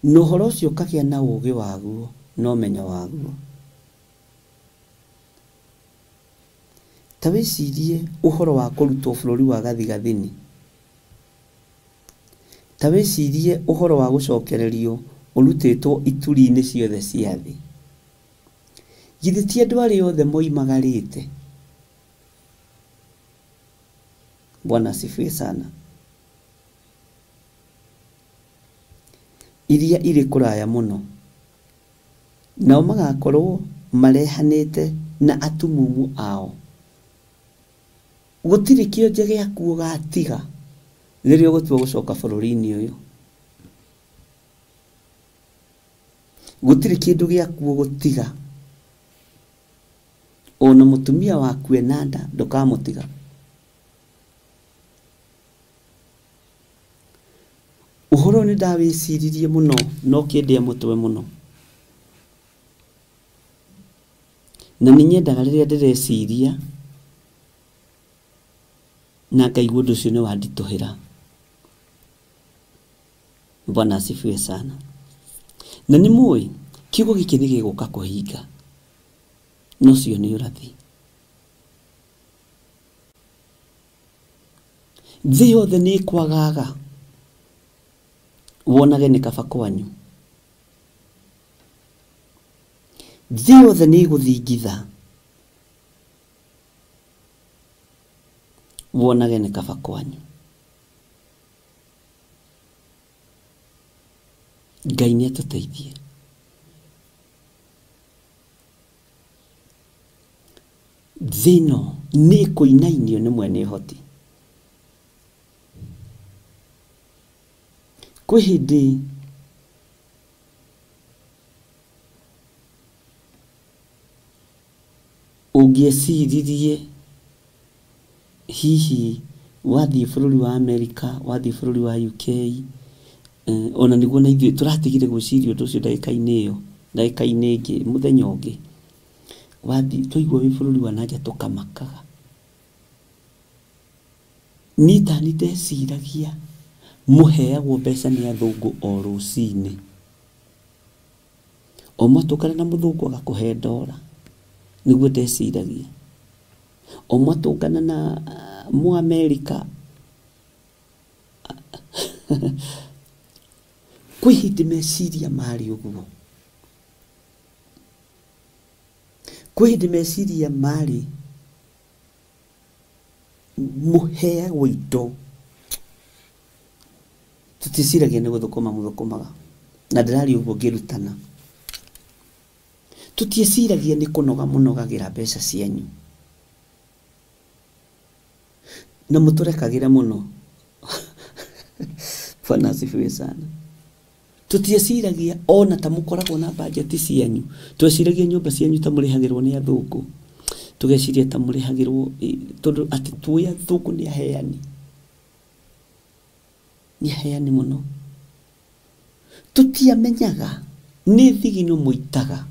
S5: na ũhoro ũcio ũkagĩa na ũũgĩ waguo na ũmenyo waguo. Ta wĩcirie ũhoro wa kũrutwo bũrũri wa gathigathini, ta wĩcirie ũhoro wa gũcokererio ũrutĩtwo ituri-inĩ ciothe cia thĩ. Githĩ ti andũ arĩa othe moimagarĩte? Bwana asifiwe sana. Iria irĩ kũraya mũno, nao magakorwo marehanĩte na atumumu ao. Gũtirĩ kĩonje gĩaku ũgatiga rĩrĩa ũgũtua gũcoka bũrũri-inĩ ũyũ. Gũtirĩ kĩndũ gĩaku ũgũtiga, ona mũtumia waku ena nda ndũkamũtiga. Ũhoro nĩ ndawĩciririe mũno na ũkĩndĩa mũtwe mũno, na nĩ nyendaga rĩrĩa ndĩreciria na ngaigua ũndũ ũcio nĩ wanditũhĩra. Bwana asifiwe sana. Na nĩ mũĩ kiugo gĩkĩ nĩ gĩgũka kũhinga, na ũcio nĩ ũrathi. Thĩ yothe nĩ ĩkwagaga, wonage nĩ kaba kwanyu. Thĩ yothe nĩ ĩgũthingitha, wonage nĩ kaba kwanyu. Ngai nĩ atũteithie. Thĩ ĩno nĩ ĩkũinainio nĩ mwene ũhoti. Kwĩ hĩndĩ ũngĩeciririe hihi wathiĩ bũrũri wa Amerika, wathiĩ bũrũri wa UK, ona nĩguo na ithuĩ tũratigire gwĩciria ũndũ ũcio ndagĩka-inĩ ĩyo, ndagĩka-inĩ ĩngĩ, mũthenya ũngĩ, wathiĩ twaigua wĩ bũrũri wa nanja tũkamakaga. Niĩ tani ndeciragia mũheagwo mbeca nĩ athũngũ o rũcinĩ, o mwatũngana na mũthũngũ agakũhe ndora, nĩguo ndeciragia. O mwatũngana na Mũamerika, kwĩ hĩndĩ meciria marĩ ũguo, kwĩ hĩndĩ meciria marĩ mũheagwo indo. Tũticiragia nĩ gũthũkũma mũthũkũmaga, na ndĩraria ũguo ngĩrutana. Tũtieciragia nĩ kũnoga mũnogagĩra mbeca cianyu, na mũtũrekagĩre mũno. Bwana asifiwe sana. Tũtieciragia ona ta mũkoragwo na bajeti cianyu, tweciragia nyũmba cianyu ta mũrĩhagĩrwo nĩ athũngũ, tũgeciria ta mũrĩhagĩrwo tondũ atĩ tuĩ athũngũ nĩ aheani, nĩ aheani mũno. Tũtiamenyaga nĩ thigino mũitaga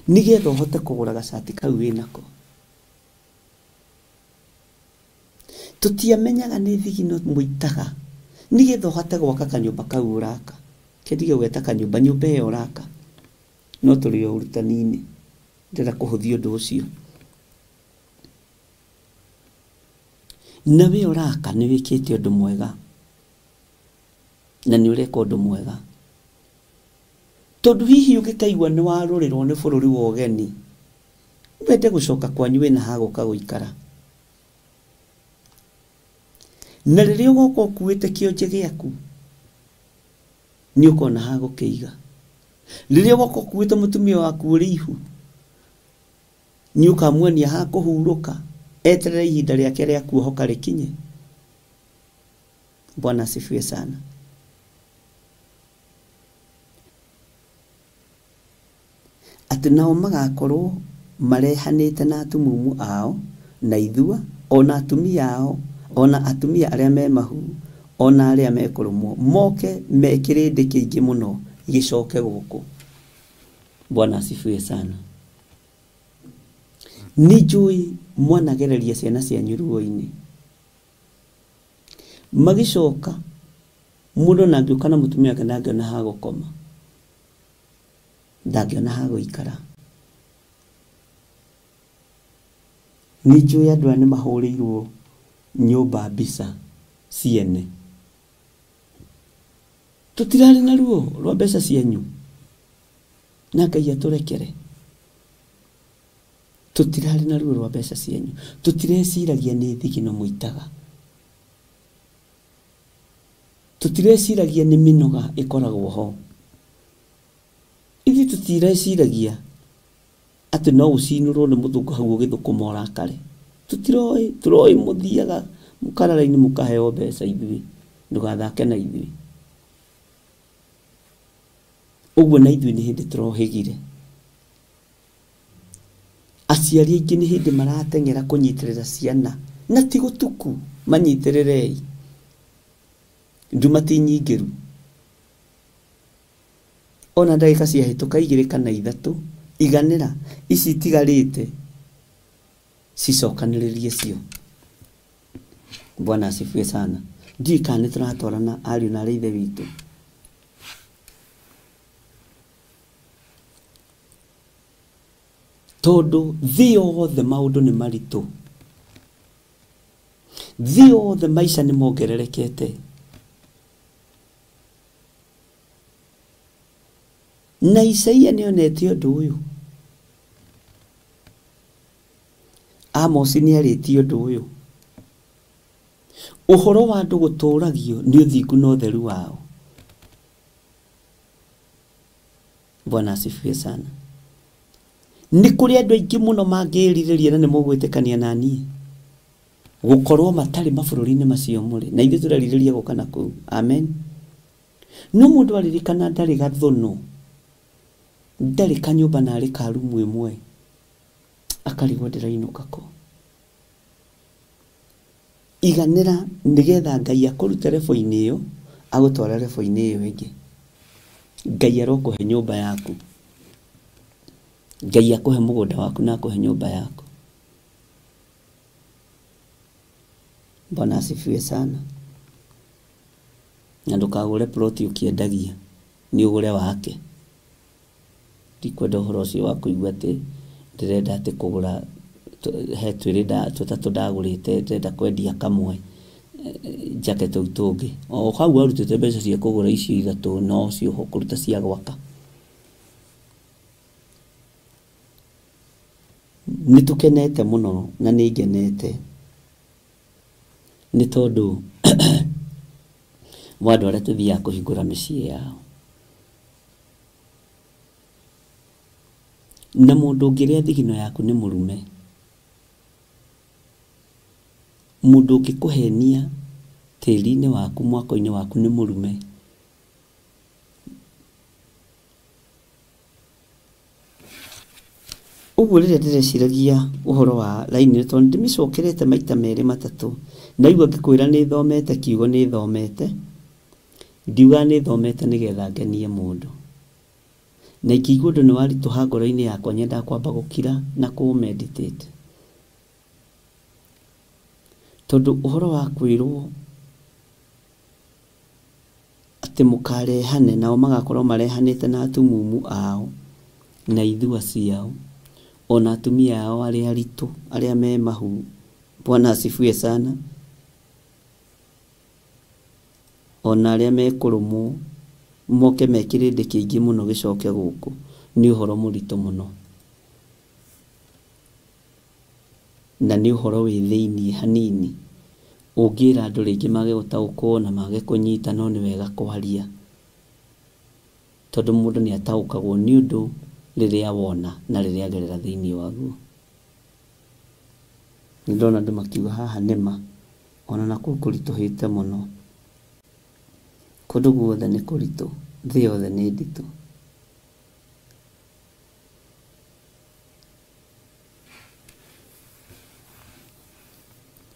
S5: nĩgetha ũhote kũgũra gacati kau wĩnako. Tũtiamenyaga nĩ thigino mũitaga nĩgetha ũhote gwaka kanyũmba kau ũraka. Kĩndige gweta kanyũmba, nyũmba ĩyo ũraka, no tũrĩ o ũrutani-inĩ.
S6: Ndĩrenda kũhũthia ũndũ ũcio. Na we ũraka nĩ wĩkĩte ũndũ mwega na nĩ ũreka ũndũ mwega, tondũ hihi ũngĩkaigua nĩ warũrĩrwo nĩ bũrũri wa ũgeni, wende gũcoka kwanyu wĩna ha gũka gũikara. Na rĩrĩa ũgoka ũkuĩte kĩonje gĩaku nĩ ũkona ha gũkĩiga. Rĩrĩa ũgoka ũkuĩte mũtumia waku ũrĩ ihu nĩ ũkamuonia ha kũhurũka, eterere ihinda rĩake rĩa kuohoka rĩkinye. Bwana asifiwe sana. Atĩ nao magakorwo marehanĩte na atumumu ao na ithua, ona atumia ao, ona atumia arĩa me mahu, ona arĩa mekũrũmwo, moke me kĩrĩndĩ kĩingĩ mũno gĩcoke gũkũ. Bwana asifiwe sana. Nĩ njũĩ mwanagereria ciana cianyu ruo-inĩ, magĩcoka mũndũ ona angĩũka na mũtumia wake ndangĩona ha gũkoma, ndangĩona ha gũikara. Nĩ njũĩ andũ aya nĩ mahũrĩirwo nyũmba mbica ciene. Tũtirarĩ na ruo rwa mbeca cianyu, na Ngai atũrekere. Tũtirarĩ na ruo rwa mbeca cianyu, tũtireciragia nĩ thigino mũitaga, tũtireciragia nĩ mĩnoga ĩkoragwo ho. Ithuĩ tũtireciragia atĩ no ũcinũrwo nĩ mũthũngũ hau ũgĩthũkũma ũrakare. Tũtiroĩ, tũroĩ mũthiaga mũkarara-inĩ mũkaheo mbeca ithuĩ, ndũgathake na ithuĩ. Ũguo na ithuĩ nĩ hĩndĩ tũrohĩgire. Aciari aingĩ nĩ hĩndĩ marateng'era kũnyitĩrĩra ciana, na ti gũtuku, manyitĩrĩrei. Nduma ti nyingĩru. Ona ndagĩka ciahĩtũka 2 kana 3, iganĩra ici itigarĩte cicokanĩrĩrie cio. Bwana asifiwe sana. Ndiũĩ kana nĩ tũratwarana ariũ na arĩ ithe witũ. Tondũ thĩ yothe maũndũ nĩ maritũ, thĩ yothe maica nĩ mongererekete, na Isaia nĩ onete ũndũ ũyũ, Amosi nĩ arĩtie ũndũ ũyũ. Ũhoro wa andũ gũtũragio nĩ ũthingu na ũtheru wao. Bwana asifiwe sana. Nĩ kũrĩ andũ aingĩ mũno mangĩĩrirĩria na nĩ mũgwĩtĩkania na niĩ gũkorwo matarĩ mabũrũri-inĩ macio mũrĩ, na ithuĩ tũrerirĩria gũka na kũu. Amen. No mũndũ aririkana ndarĩ gathũnũ, ndarĩ kanyũmba na arĩ ka rumu ĩmwe, akarigwo ndĩrainũka kũ. Iganĩra nĩgetha Ngai akũrute rebo-inĩ ĩyo agũtware rebo-inĩ ĩyo ĩngĩ. Ngai arokũhe nyũmba yaku, Ngai akũhe mũgũnda waku na akũhe nyũmba yaku. Bwana asifiwe sana. Na ndũkagũre ploti ũkĩendagia, nĩ ũgũre wake. Ndikwenda ũhoro ũcio wa kũigua atĩ ndĩrenda atĩ kũgũra he twĩrĩ tũtatũ ndagũrĩte ndĩrenda kwendia kamwe njake tũu tũngĩ. O hau warutĩte mbeca cia kũgũra icio 3 no cio ũkũruta cia gwaka. Nĩ tũkenete mũno na nĩ ngenete nĩ tondũ wa andũ arĩa tũthiaga kũhingũra mĩciĩ yao. Na mũndũ ũngĩrĩa thigino yaku nĩ mũrume, mũndũ ũngĩkũhenia tĩri-inĩ waku mwako-inĩ waku nĩ mũrume. Ũguo rĩrĩa ndĩreciragia ũhoro wa raini tondũ ndĩmĩcokerete maita 2 3, ndaigua ngĩkwĩra nĩ thomete kiugo nĩ thomete, ndiugaga nĩ thomete nĩgetha ngenie mũndũ. Na ingĩigua ũndũ nĩ waritũha ngoro-inĩ yakwa nyendaga kwamba gũkira na kũ meditate. Tondũ ũhoro wa kwĩrwo atĩ mũkarehane nao magakorwo marehanĩte na atumumu ao na ithua ciao,
S5: Ona atumia ao arĩa aritũ, arĩa me mahu. Bwana asifiwe sana. Ona arĩa mekũrũmwo moke me kĩrĩndĩ kĩingĩ mũno gĩcoke gũkũ, nĩ ũhoro mũritũ mũno, na nĩ ũhoro wĩ thĩiniĩ hanini. Ũngĩra andũ rĩngĩ mage gũtaũkwo na mage kũnyita, no nĩ wega kwaria, tondũ mũndũ nĩ ataũkagwo nĩ ũndũ rĩrĩa wona na rĩrĩa agerera thĩiniĩ waguo. Nĩ ndona andũ makiuga haha nĩma, ona nakuo kũritũhĩte mũno. Kũndũ guothe nĩ kũritũ, thĩ yothe nĩ nditũ.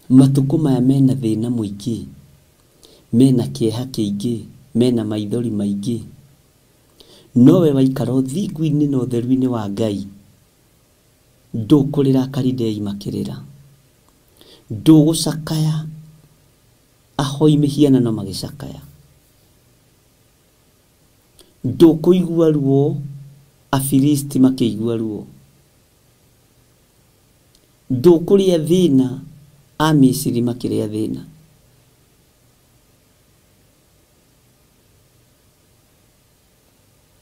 S5: Matukũ maya mena thĩna mũingĩ, mena kĩeha kĩingĩ, mena maithori maingĩ. Nowe waikara ũthingu-inĩ na ũtheru-inĩ wa Ngai, ndũkũrĩra Akalidei makĩrĩra, ndũgũcakaya ahoi mĩhianano magĩcakaya, ndũkũigua ruo Afilisti makĩigua ruo, ndũkũrĩa thĩna Amisiri makĩrĩa thĩna.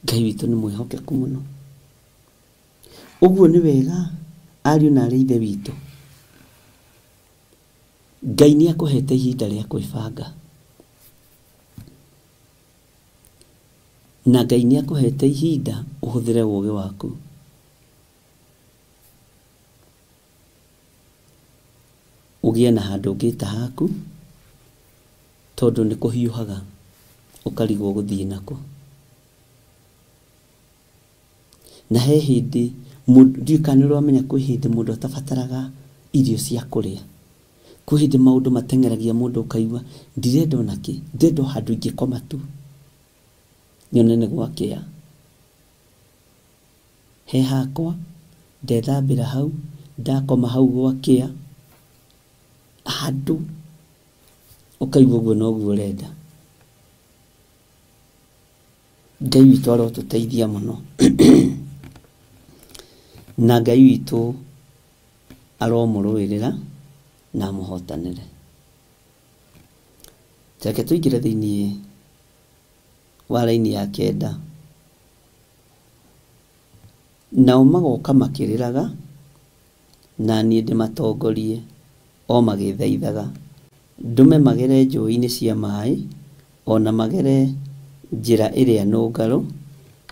S5: Ngai witũ nĩ mwĩhokeku mũno. Ũguo nĩ wega ariũ na arĩ ithe witũ, Ngai nĩ akũhete ihinda rĩa kwĩbanga, na Ngai nĩ akũhete ihinda ũhũthĩre ũũgĩ waku. Ũgĩe na handũ ũngĩta haku, tondũ nĩ kũhiũhaga ũkarigwo gũthiĩ nako. Na he hĩndĩ ndiũĩ kana nĩ ũramenya kwĩ hĩndĩ mũndũ atabataraga irio cia kũrĩa. Kwĩ hĩndĩ maũndũ mateng'eragia mũndũ ũkaigua ndirenda ona kĩ, ndĩrenda o handũ ingĩkoma tu nyone nĩ gwakĩa. He hakwa ndethambĩra hau, ndakoma hau gwakĩa, handũ ũkaigua ũguo noguo ũrenda. Ngai witũ arotũteithia mũno, na Ngai witũ aromũrũĩrĩra na amũhotanĩre. Reke tũingĩre thĩiniĩ wa raini ya 9. Nao magoka makĩrĩraga, na niĩ ndĩmatongorie o magĩthaithaga, ndũme magere njũĩ-inĩ cia maĩ, ona magere njĩra ĩrĩa nũngarũ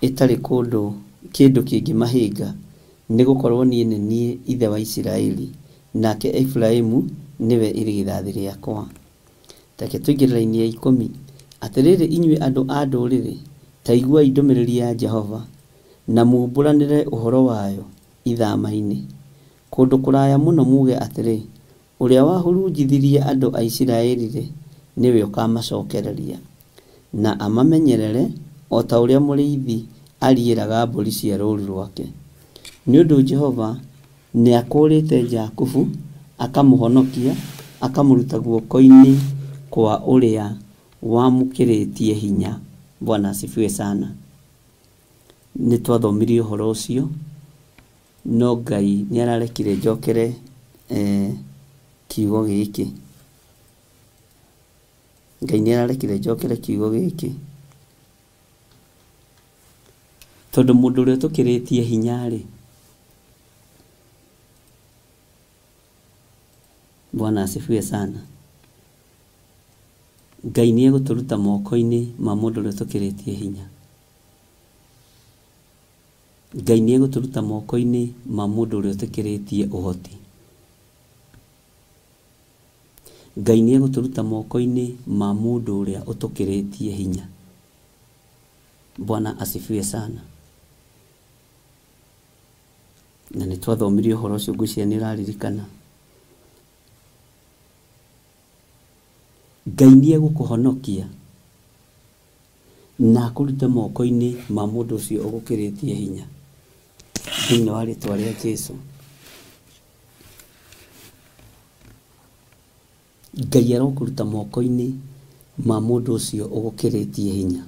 S5: ĩtarĩ kũndũ kĩndũ kĩngĩmahĩnga, nĩgũkorwo niĩ nĩ niĩ ithe wa Isiraeli, nake Efiraimu nĩwe irigithathi rĩakwa. Reke tũingĩre raini ya 10. Atĩrĩrĩ inyuĩ andũ a ndũrĩrĩ, ta iguai ndũmĩrĩri ya Jehova, na mumbũranĩre ũhoro wayo ithama-inĩ kũndũ kũraya mũno, muge atĩrĩ, ũrĩa wahurunjithirie andũ a Isiraeli-rĩ, nĩwe ũkamacokereria na amamenyerere o ta ũrĩa mũrĩithi ariĩraga mbũri cia rũũru rwake. Nĩ ũndũ Jehova nĩakũũrĩte Jakubu, akamũhonokia, akamũruta guoko-inĩ kwa ũrĩa wamũkĩrĩtie hinya. Bwana asifiwe sana. Nĩ twathomirie ũhoro ũcio, no Ngai nĩ ararekire njokere kiugo gĩkĩ. Ngai nĩ ararekire njokere kiugo gĩkĩ, tondũ mũndũ ũrĩa ũtũkĩrĩtie hinya-rĩ, Bwana asifiwe sana, Ngai nĩ egũtũruta moko-inĩ ma mũndũ ũrĩa ũtũkĩrĩtie hinya. Ngai nĩ egũtũruta moko-inĩ ma mũndũ ũrĩa ũtũkĩrĩtie ũhoti. Ngai nĩ egũtũruta moko-inĩ ma mũndũ ũrĩa ũtũkĩrĩtie hinya. Bwana asifiwe sana. Na nĩ twathomirie ũhoro ũcio, ngwĩciria nĩ ũraririkana. Ngai nĩ egũkũhonokia na akũrute moko-inĩ ma mũndũ ũcio ũgũkĩrĩtie hinya, thĩinĩ wa rĩtwa rĩa Jesũ. Ngai arokũruta moko-inĩ ma mũndũ ũcio ũgũkĩrĩtie hinya.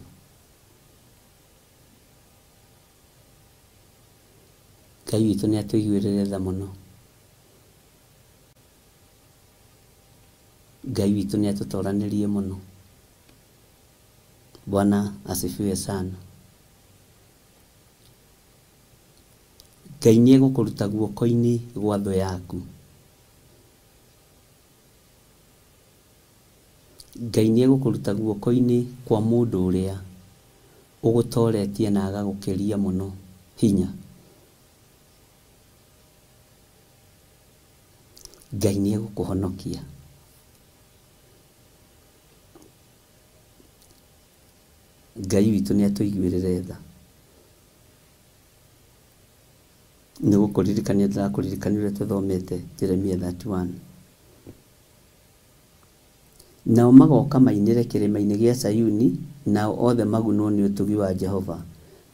S5: Ngai witũ nĩ atũiguĩrĩre tha mũno. Ngai witũ nĩ atũtoranĩrie mũno. Bwana asifiwe sana. Ngai nĩ egũkũruta guoko-inĩ gwa thũ yaku. Ngai nĩ egũkũruta guoko-inĩ kwa mũndũ ũrĩa ũgũtoretie na agagũkĩria mũno hinya. Ngai nĩ egũkũhonokia. Ngai witũ nĩ atũiguĩrĩre tha. Nĩ gũkũririkania ndĩrakũririkania ũrĩa tũthomete Jeremia 31. Nao magoka mainĩre kĩrĩma-inĩ gĩa Sayuni, nao othe magunwo nĩ ũtugi wa Jehova,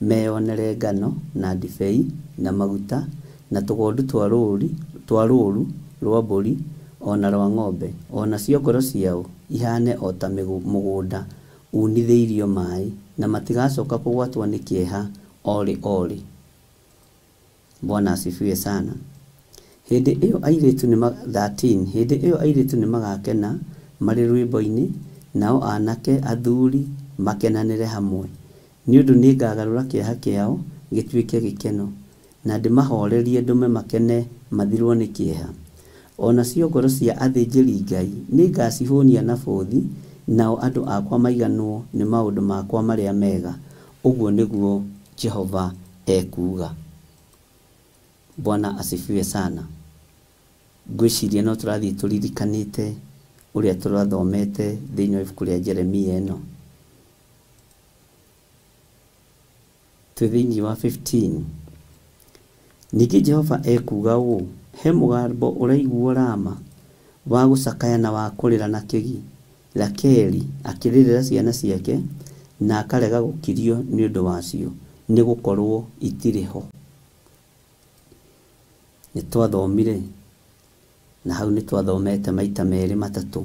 S5: meyonere ngano na ndibei na maguta na tũgondu twa rũũru rwa mbũri o na rwa ng'ombe, o nacio ngoro ciao ihane o ta mũgũnda unithĩirio maĩ, na matigacoka kũgwatwo nĩ kĩeha orĩ orĩ. Bwana asifiwe sana. Hĩndĩ ĩyo airĩtu nĩ 13 hĩndĩ ĩyo airĩtu nĩ magakena marĩ rwĩmbo-inĩ, nao anake athuri makenanĩre hamwe, nĩ ũndũ nĩngagarũra kĩeha kĩao gĩtuĩke gĩkeno, na ndĩmahorerie ndũme makene mathirwo nĩ kĩeha. O nacio ngoro cia athĩnjĩri-Ngai nĩngacihũnia na bũthi, nao andũ akwa maiganwo nĩ maũndũ makwa marĩa mega, ũguo nĩguo Jehova ekuuga. Bwana asifiwe sana. Ngwĩciria no tũrathiĩ tũririkanĩte ũrĩa tũrathomete thĩinĩ wa ibuku rĩa Jeremia ĩno. Twĩ thĩinĩ wa 15. Ningĩ Jehova ekuuga ũũ, he mũgambo ũraiguo Rama wa gũcakaya na wa kũrĩra na kĩgi, Rakeli akĩrĩrĩra ciana ciake na akarega gũkirio nĩ ũndũ wacio, nĩ gũkorwo itirĩ ho. Nĩ twathomire na hau nĩ twathomete maita merĩ matatũ,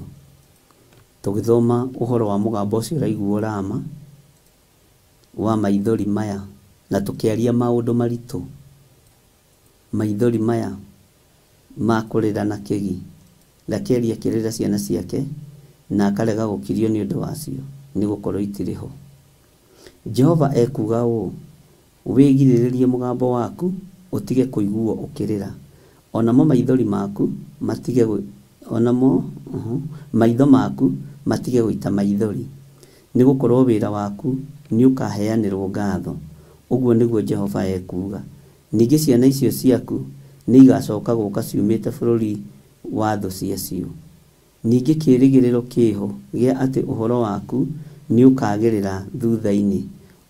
S5: tũgĩthoma ũhoro wa mũgambo ũcio ũraiguo Rama wa maithori maya, na tũkĩaria maũndũ maritũ, maithori maya ma kũrĩra na kĩgi, Rakeli akĩrĩra ciana ciake na akarega gũkirio nĩ ũndũ wacio, nĩ gũkorwo itirĩ ho. Jehova ekuuga ũũ, wĩgirĩrĩrie mũgambo waku ũtige kũiguo ũkĩrĩra, onamo maithori maku matige onamo maitho maku matige gũita maithori, nĩ gũkorwo wĩra waku nĩ ũkaheanĩrwo ngatho, ũguo nĩguo Jehova ekuuga. Ningĩ ciana icio ciaku nĩ igacoka gũka ciumĩte bũrũri wa thũ ciacio. Ningĩ kĩĩrĩgĩrĩro kĩho gĩa atĩ ũhoro waku nĩ ũkaagĩrĩra thutha-inĩ,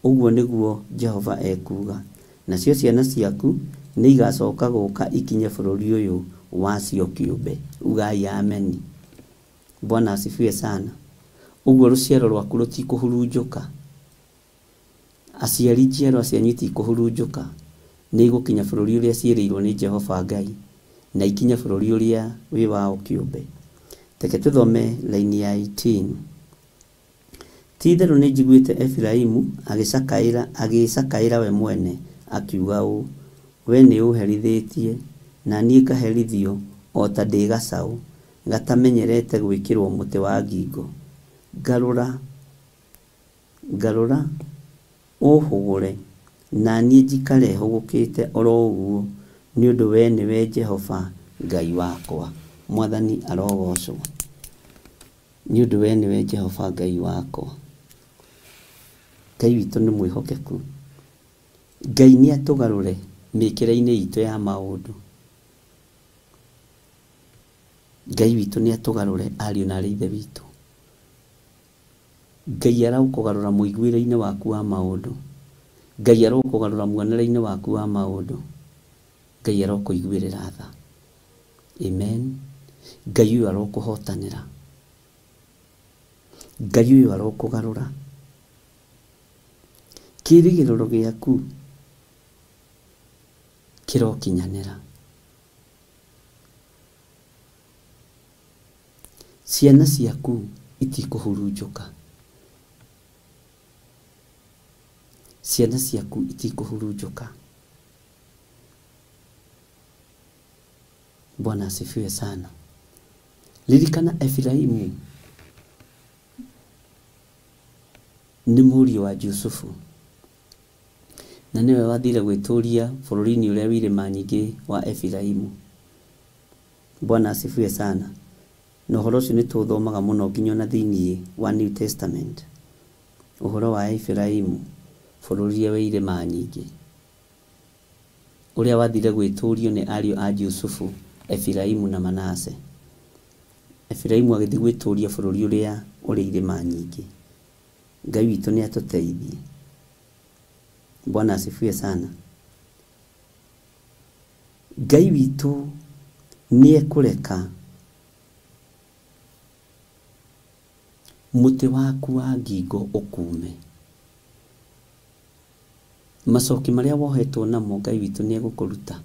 S5: ũguo nĩguo Jehova ekuuga. Nacio ciana ciaku nĩ igacoka gũka ikinye bũrũri ũyũ wacio kĩũmbe. Ugai ameni. Bwana asifiwe sana. Ũguo rũciaro rwaku rũtikũhurunjũka, aciari njiarwa cianyu itikũhurunjũka, nĩ igũkinya bũrũri ũrĩa ciĩrĩirwo nĩ Jehova Ngai, na ikinye bũrũri ũrĩa wĩ wao kĩũmbe. Reke tũthome laini ya 18. Ti-itherũ nĩ njiguĩte Efiraimu agĩcakaĩra we mwene, akiuga ũũ, we nĩ ũherithĩtie na niĩ ngaherithio o ta ndĩ gacaũ gatamenyerete gwĩkĩrwo mũtĩ wa ngingo. Ngarũra ũhũgũre na niĩ njikare hũgũkĩte oro ũguo, nĩ ũndũ we nĩwe Jehova Ngai wakwa. Mwathani arogocwo, nĩ ũndũ we nĩwe Jehova Ngai wakwa. Ngai witũ nĩ mwĩhokeku. Ngai nĩ atũgarũre mĩkĩre-inĩ itũ ya maũndũ. Ngai witũ nĩ atũgarũre ariũ na arĩ ithe witũ. Ngai arokũgarũra mũiguĩre-inĩ waku wa maũndũ. Ngai arokũgarũra muonere-inĩ waku wa maũndũ. Ngai arokũiguĩrĩra tha. Amen. Ngai ũyũ arokũhotanĩra. Ngai ũyũ arokũgarũra. Kĩĩrĩgĩrĩro gĩaku kĩrokinyanĩra. Ciana ciaku itikũhurunjũka. Ciana ciaku itikũhurunjũka.
S6: Bwana asifiwe sana. Ririkana Efraimu nĩ mũriũ wa Jusufu na nĩwe wathire gwĩtũria bũrũri-inĩ ũrĩa wĩ irĩma nyingĩ wa Efraimu. Bwana asifiwe sana. Na ũhoro ũcio nĩ tũthomaga mũno nginya ona thĩinĩ wa New Testament, ũhoro wa Efraimu bũrũri ũrĩa wĩ irĩma nyingĩ, ũrĩa wathire gwĩtũrio nĩ ariũ a Jusufu, Efraimu na Manase. Efraimu agĩthiĩ gwĩtũria bũrũri ũrĩa ũrĩ irĩma nyingĩ. Ngai witũ nĩ atũteithie. Bwana asifiwe sana. Ngai witũ nĩ ekũreka mũtĩ waku wa ngingo ũkume. Macoki marĩa wohetwo namo Ngai witũ nĩ egũkũruta.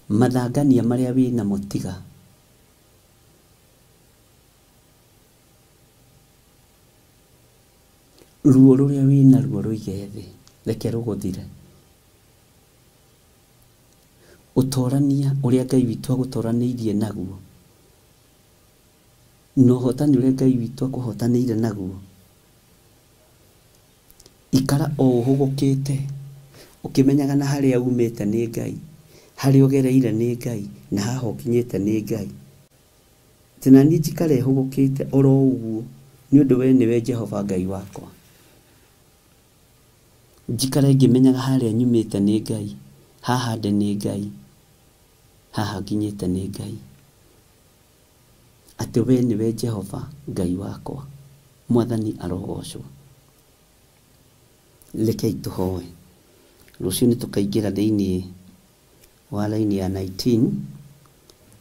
S6: Mathangania marĩa wĩ namo tiga. Ruo rũrĩa wĩ naruo rũige thĩ, reke rũgũthire. Ũtorania ũrĩa Ngai witũ agũtoranĩirie naguo na ũhotani ũrĩa Ngai witũ akũhotanĩire naguo, ikara o ũhũgũkĩte ũkĩmenyaga na harĩa umĩte nĩ Ngai, harĩa ũgereire nĩ Ngai, na haha ũkinyĩte nĩ Ngai. Atĩ na niĩ njikare hũgũkĩte oro ũguo nĩ ũndũ we nĩwe Jehova Ngai wakwa. Njikare ngĩmenyaga harĩa nyumĩte nĩ Ngai, haha ndĩ nĩ Ngai, haha nginyĩte nĩ Ngai. Atĩ we nĩwe Jehova Ngai wakwa. Mwathani arogocwo. Rekei tũhoe. Rũciũ nĩ tũkaingĩra thĩinĩ wa raini ya 19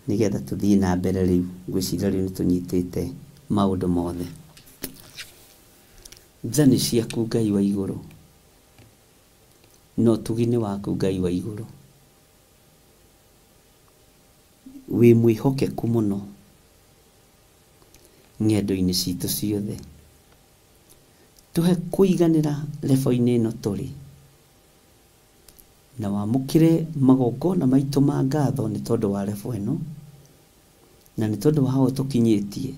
S6: nĩgetha tũthiĩ na mbere rĩu. Ngwĩciria rĩu nĩ tũnyitĩte maũndũ mothe. Tha nĩ ciaku Ngai wa igũrũ, na ũtugi nĩ waku Ngai wa igũrũ. Wĩ mwĩhokeku mũno ng'endo-inĩ citũ ciothe. Tũhe kũiganĩra lebo-inĩ ĩno tũrĩ, na wamũkĩre magongona maitũ ma ngatho nĩ tondũ wa lebo ĩno, na nĩ tondũ wa hau tũkinyĩtie,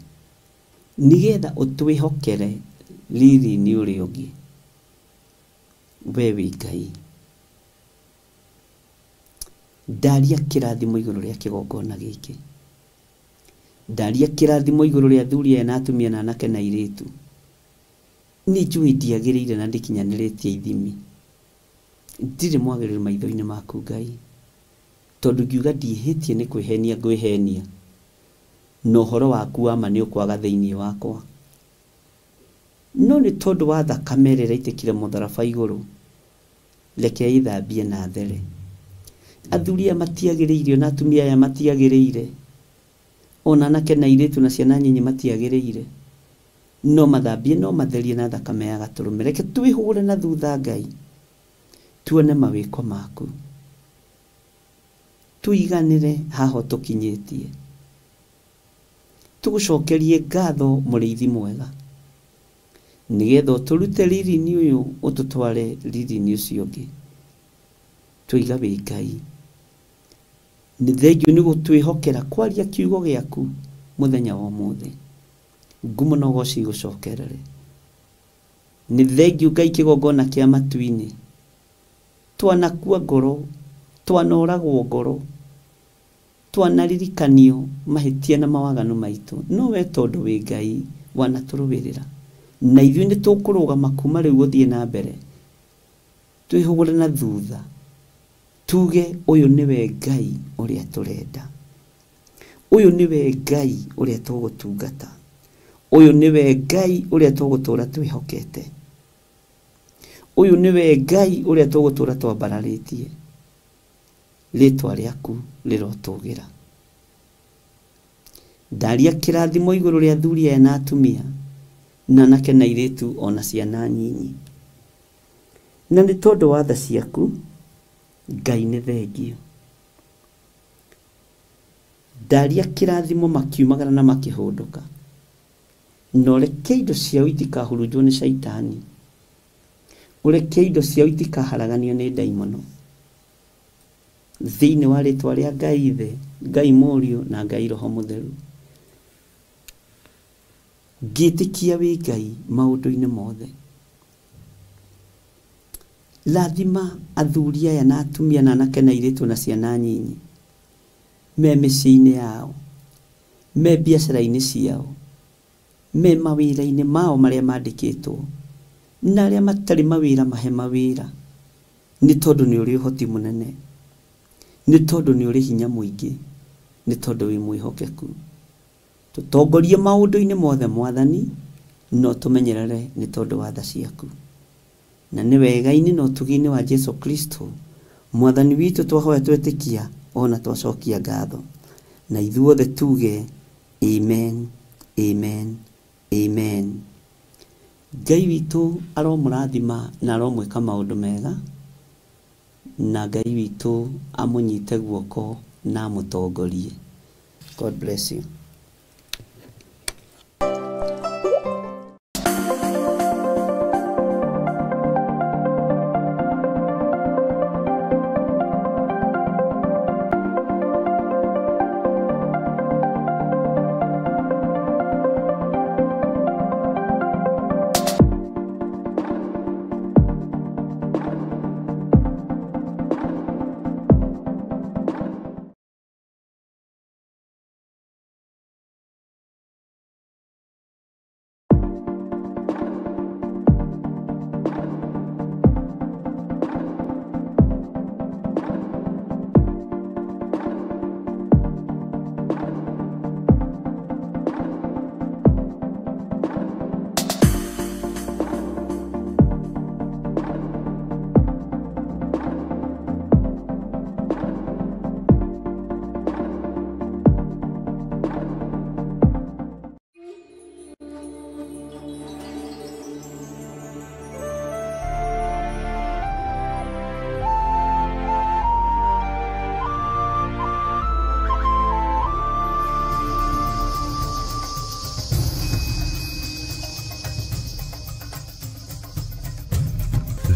S6: nĩgetha ũtwĩhokere riri-inĩ ũrĩa ũngĩ. We wĩ Ngai. Ndaria kĩrathimo igũrũ rĩa kĩgongona gĩkĩ. Ndaria kĩrathimo igũrũ rĩa athuri aya na atumia na anake na airĩtu. Nĩ njũĩ ndiagĩrĩire na ndikinyanĩrĩtie ithimi. Ndirĩ mwagĩrĩru maitho-inĩ maku Ngai, tondũ ngiuga ndiĩhĩtie nĩ kwĩhenia ngwĩhenia, na ũhoro waku wa ma nĩ ũkwaga thĩinĩ wakwa. No nĩ tondũ wa thakame ĩrĩa ĩraitĩkire mũtharaba igũrũ, reke ĩthambie na there. Athuri aya matiagĩrĩire na atumia aya matiagĩrĩire, ona anake na airĩtu na ciana nyinyi matiagĩrĩire, no mathambie no matherie na thakame ya gatũrũme. Reke twĩhũre na thutha Ngai, tuone mawĩko maku, tuiganĩre haha tũkinyĩtie. Tũgũcokerie ngatho mũrĩithi mwega, nĩgetha ũtũrute riri-inĩ ũyũ ũtũtware riri-inĩ ũcio ũngĩ. Tũiga wĩ Ngai. Nĩ thengiũ nĩ gũtwĩhokera kwaria kiugo gĩaku mũthenya wa ũmũthĩ. Ngumo na ũgoci igũcokerere. Nĩ thengiũ Ngai kĩgongona kĩa matu-inĩ. Twanakua ngoro, twanoragwo ngoro, twanaririkanio mahĩtia na mawaganu maitũ, no we tondũ wĩ Ngai wanatũrũĩrĩra. Na ithuĩ nĩ tũkũrũgama kuma rĩu gũthiĩ na mbere, twĩhũgũre na thutha, tuge ũyũ nĩwe Ngai ũrĩa tũrenda, ũyũ nĩwe Ngai ũrĩa tũgũtungata, ũyũ nĩwe Ngai ũrĩa tũgũtũra twĩhokete, ũyũ nĩwe Ngai ũrĩa tũgũtũra twambararĩtie. Rĩtwa rĩaku rĩrotũgĩra. Ndaria kĩrathimo igũrũ rĩa athuri aya na atumia, na anake na airĩtu ona ciana nyinyi. Na nĩ tondũ wa tha ciaku Ngai nĩ thengiũ. Ndaria kĩrathimo makiumagara na makĩhũndũka, na ũreke indo ciao itikahurunjwo nĩ caitani. Ũreke indo ciao itikaharaganio nĩ ndaimono. Thĩinĩ wa rĩtwa rĩa Ngai Ithe, Ngai Mũriũ na Ngai Roho Mũtheru. Ngĩtĩkia wĩ Ngai maũndũ-inĩ mothe. Rathima athuri aya na atumia na anake na airĩtu na ciana nyinyi me mĩciĩ-inĩ yao, me biacara-inĩ ciao, me mawĩra-inĩ mao marĩa mandĩkĩtwo, na arĩa matarĩ mawĩra mahe mawĩra, nĩ tondũ nĩ ũrĩ ũhoti mũnene, nĩ tondũ nĩ ũrĩ hinya mũingĩ, nĩ tondũ wĩ mwĩhokeku. Tũtongorie maũndũ-inĩ mothe Mwathani, no tũmenyerere nĩ tondũ wa tha ciaku. Na nĩ wega-inĩ na ũtugi-inĩ wa Jesu Kristo Mwathani witũ twahoya twetĩkia ona twacokia ngatho. Na ithuothe tuge amen, amen, amen. Ngai witũ aromũrathima na aromwĩka maũndũ mega, na Ngai witũ amũnyite guoko na amũtongorie. God bless you.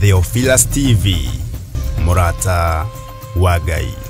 S1: Theophilus TV, mũrata wa Ngai.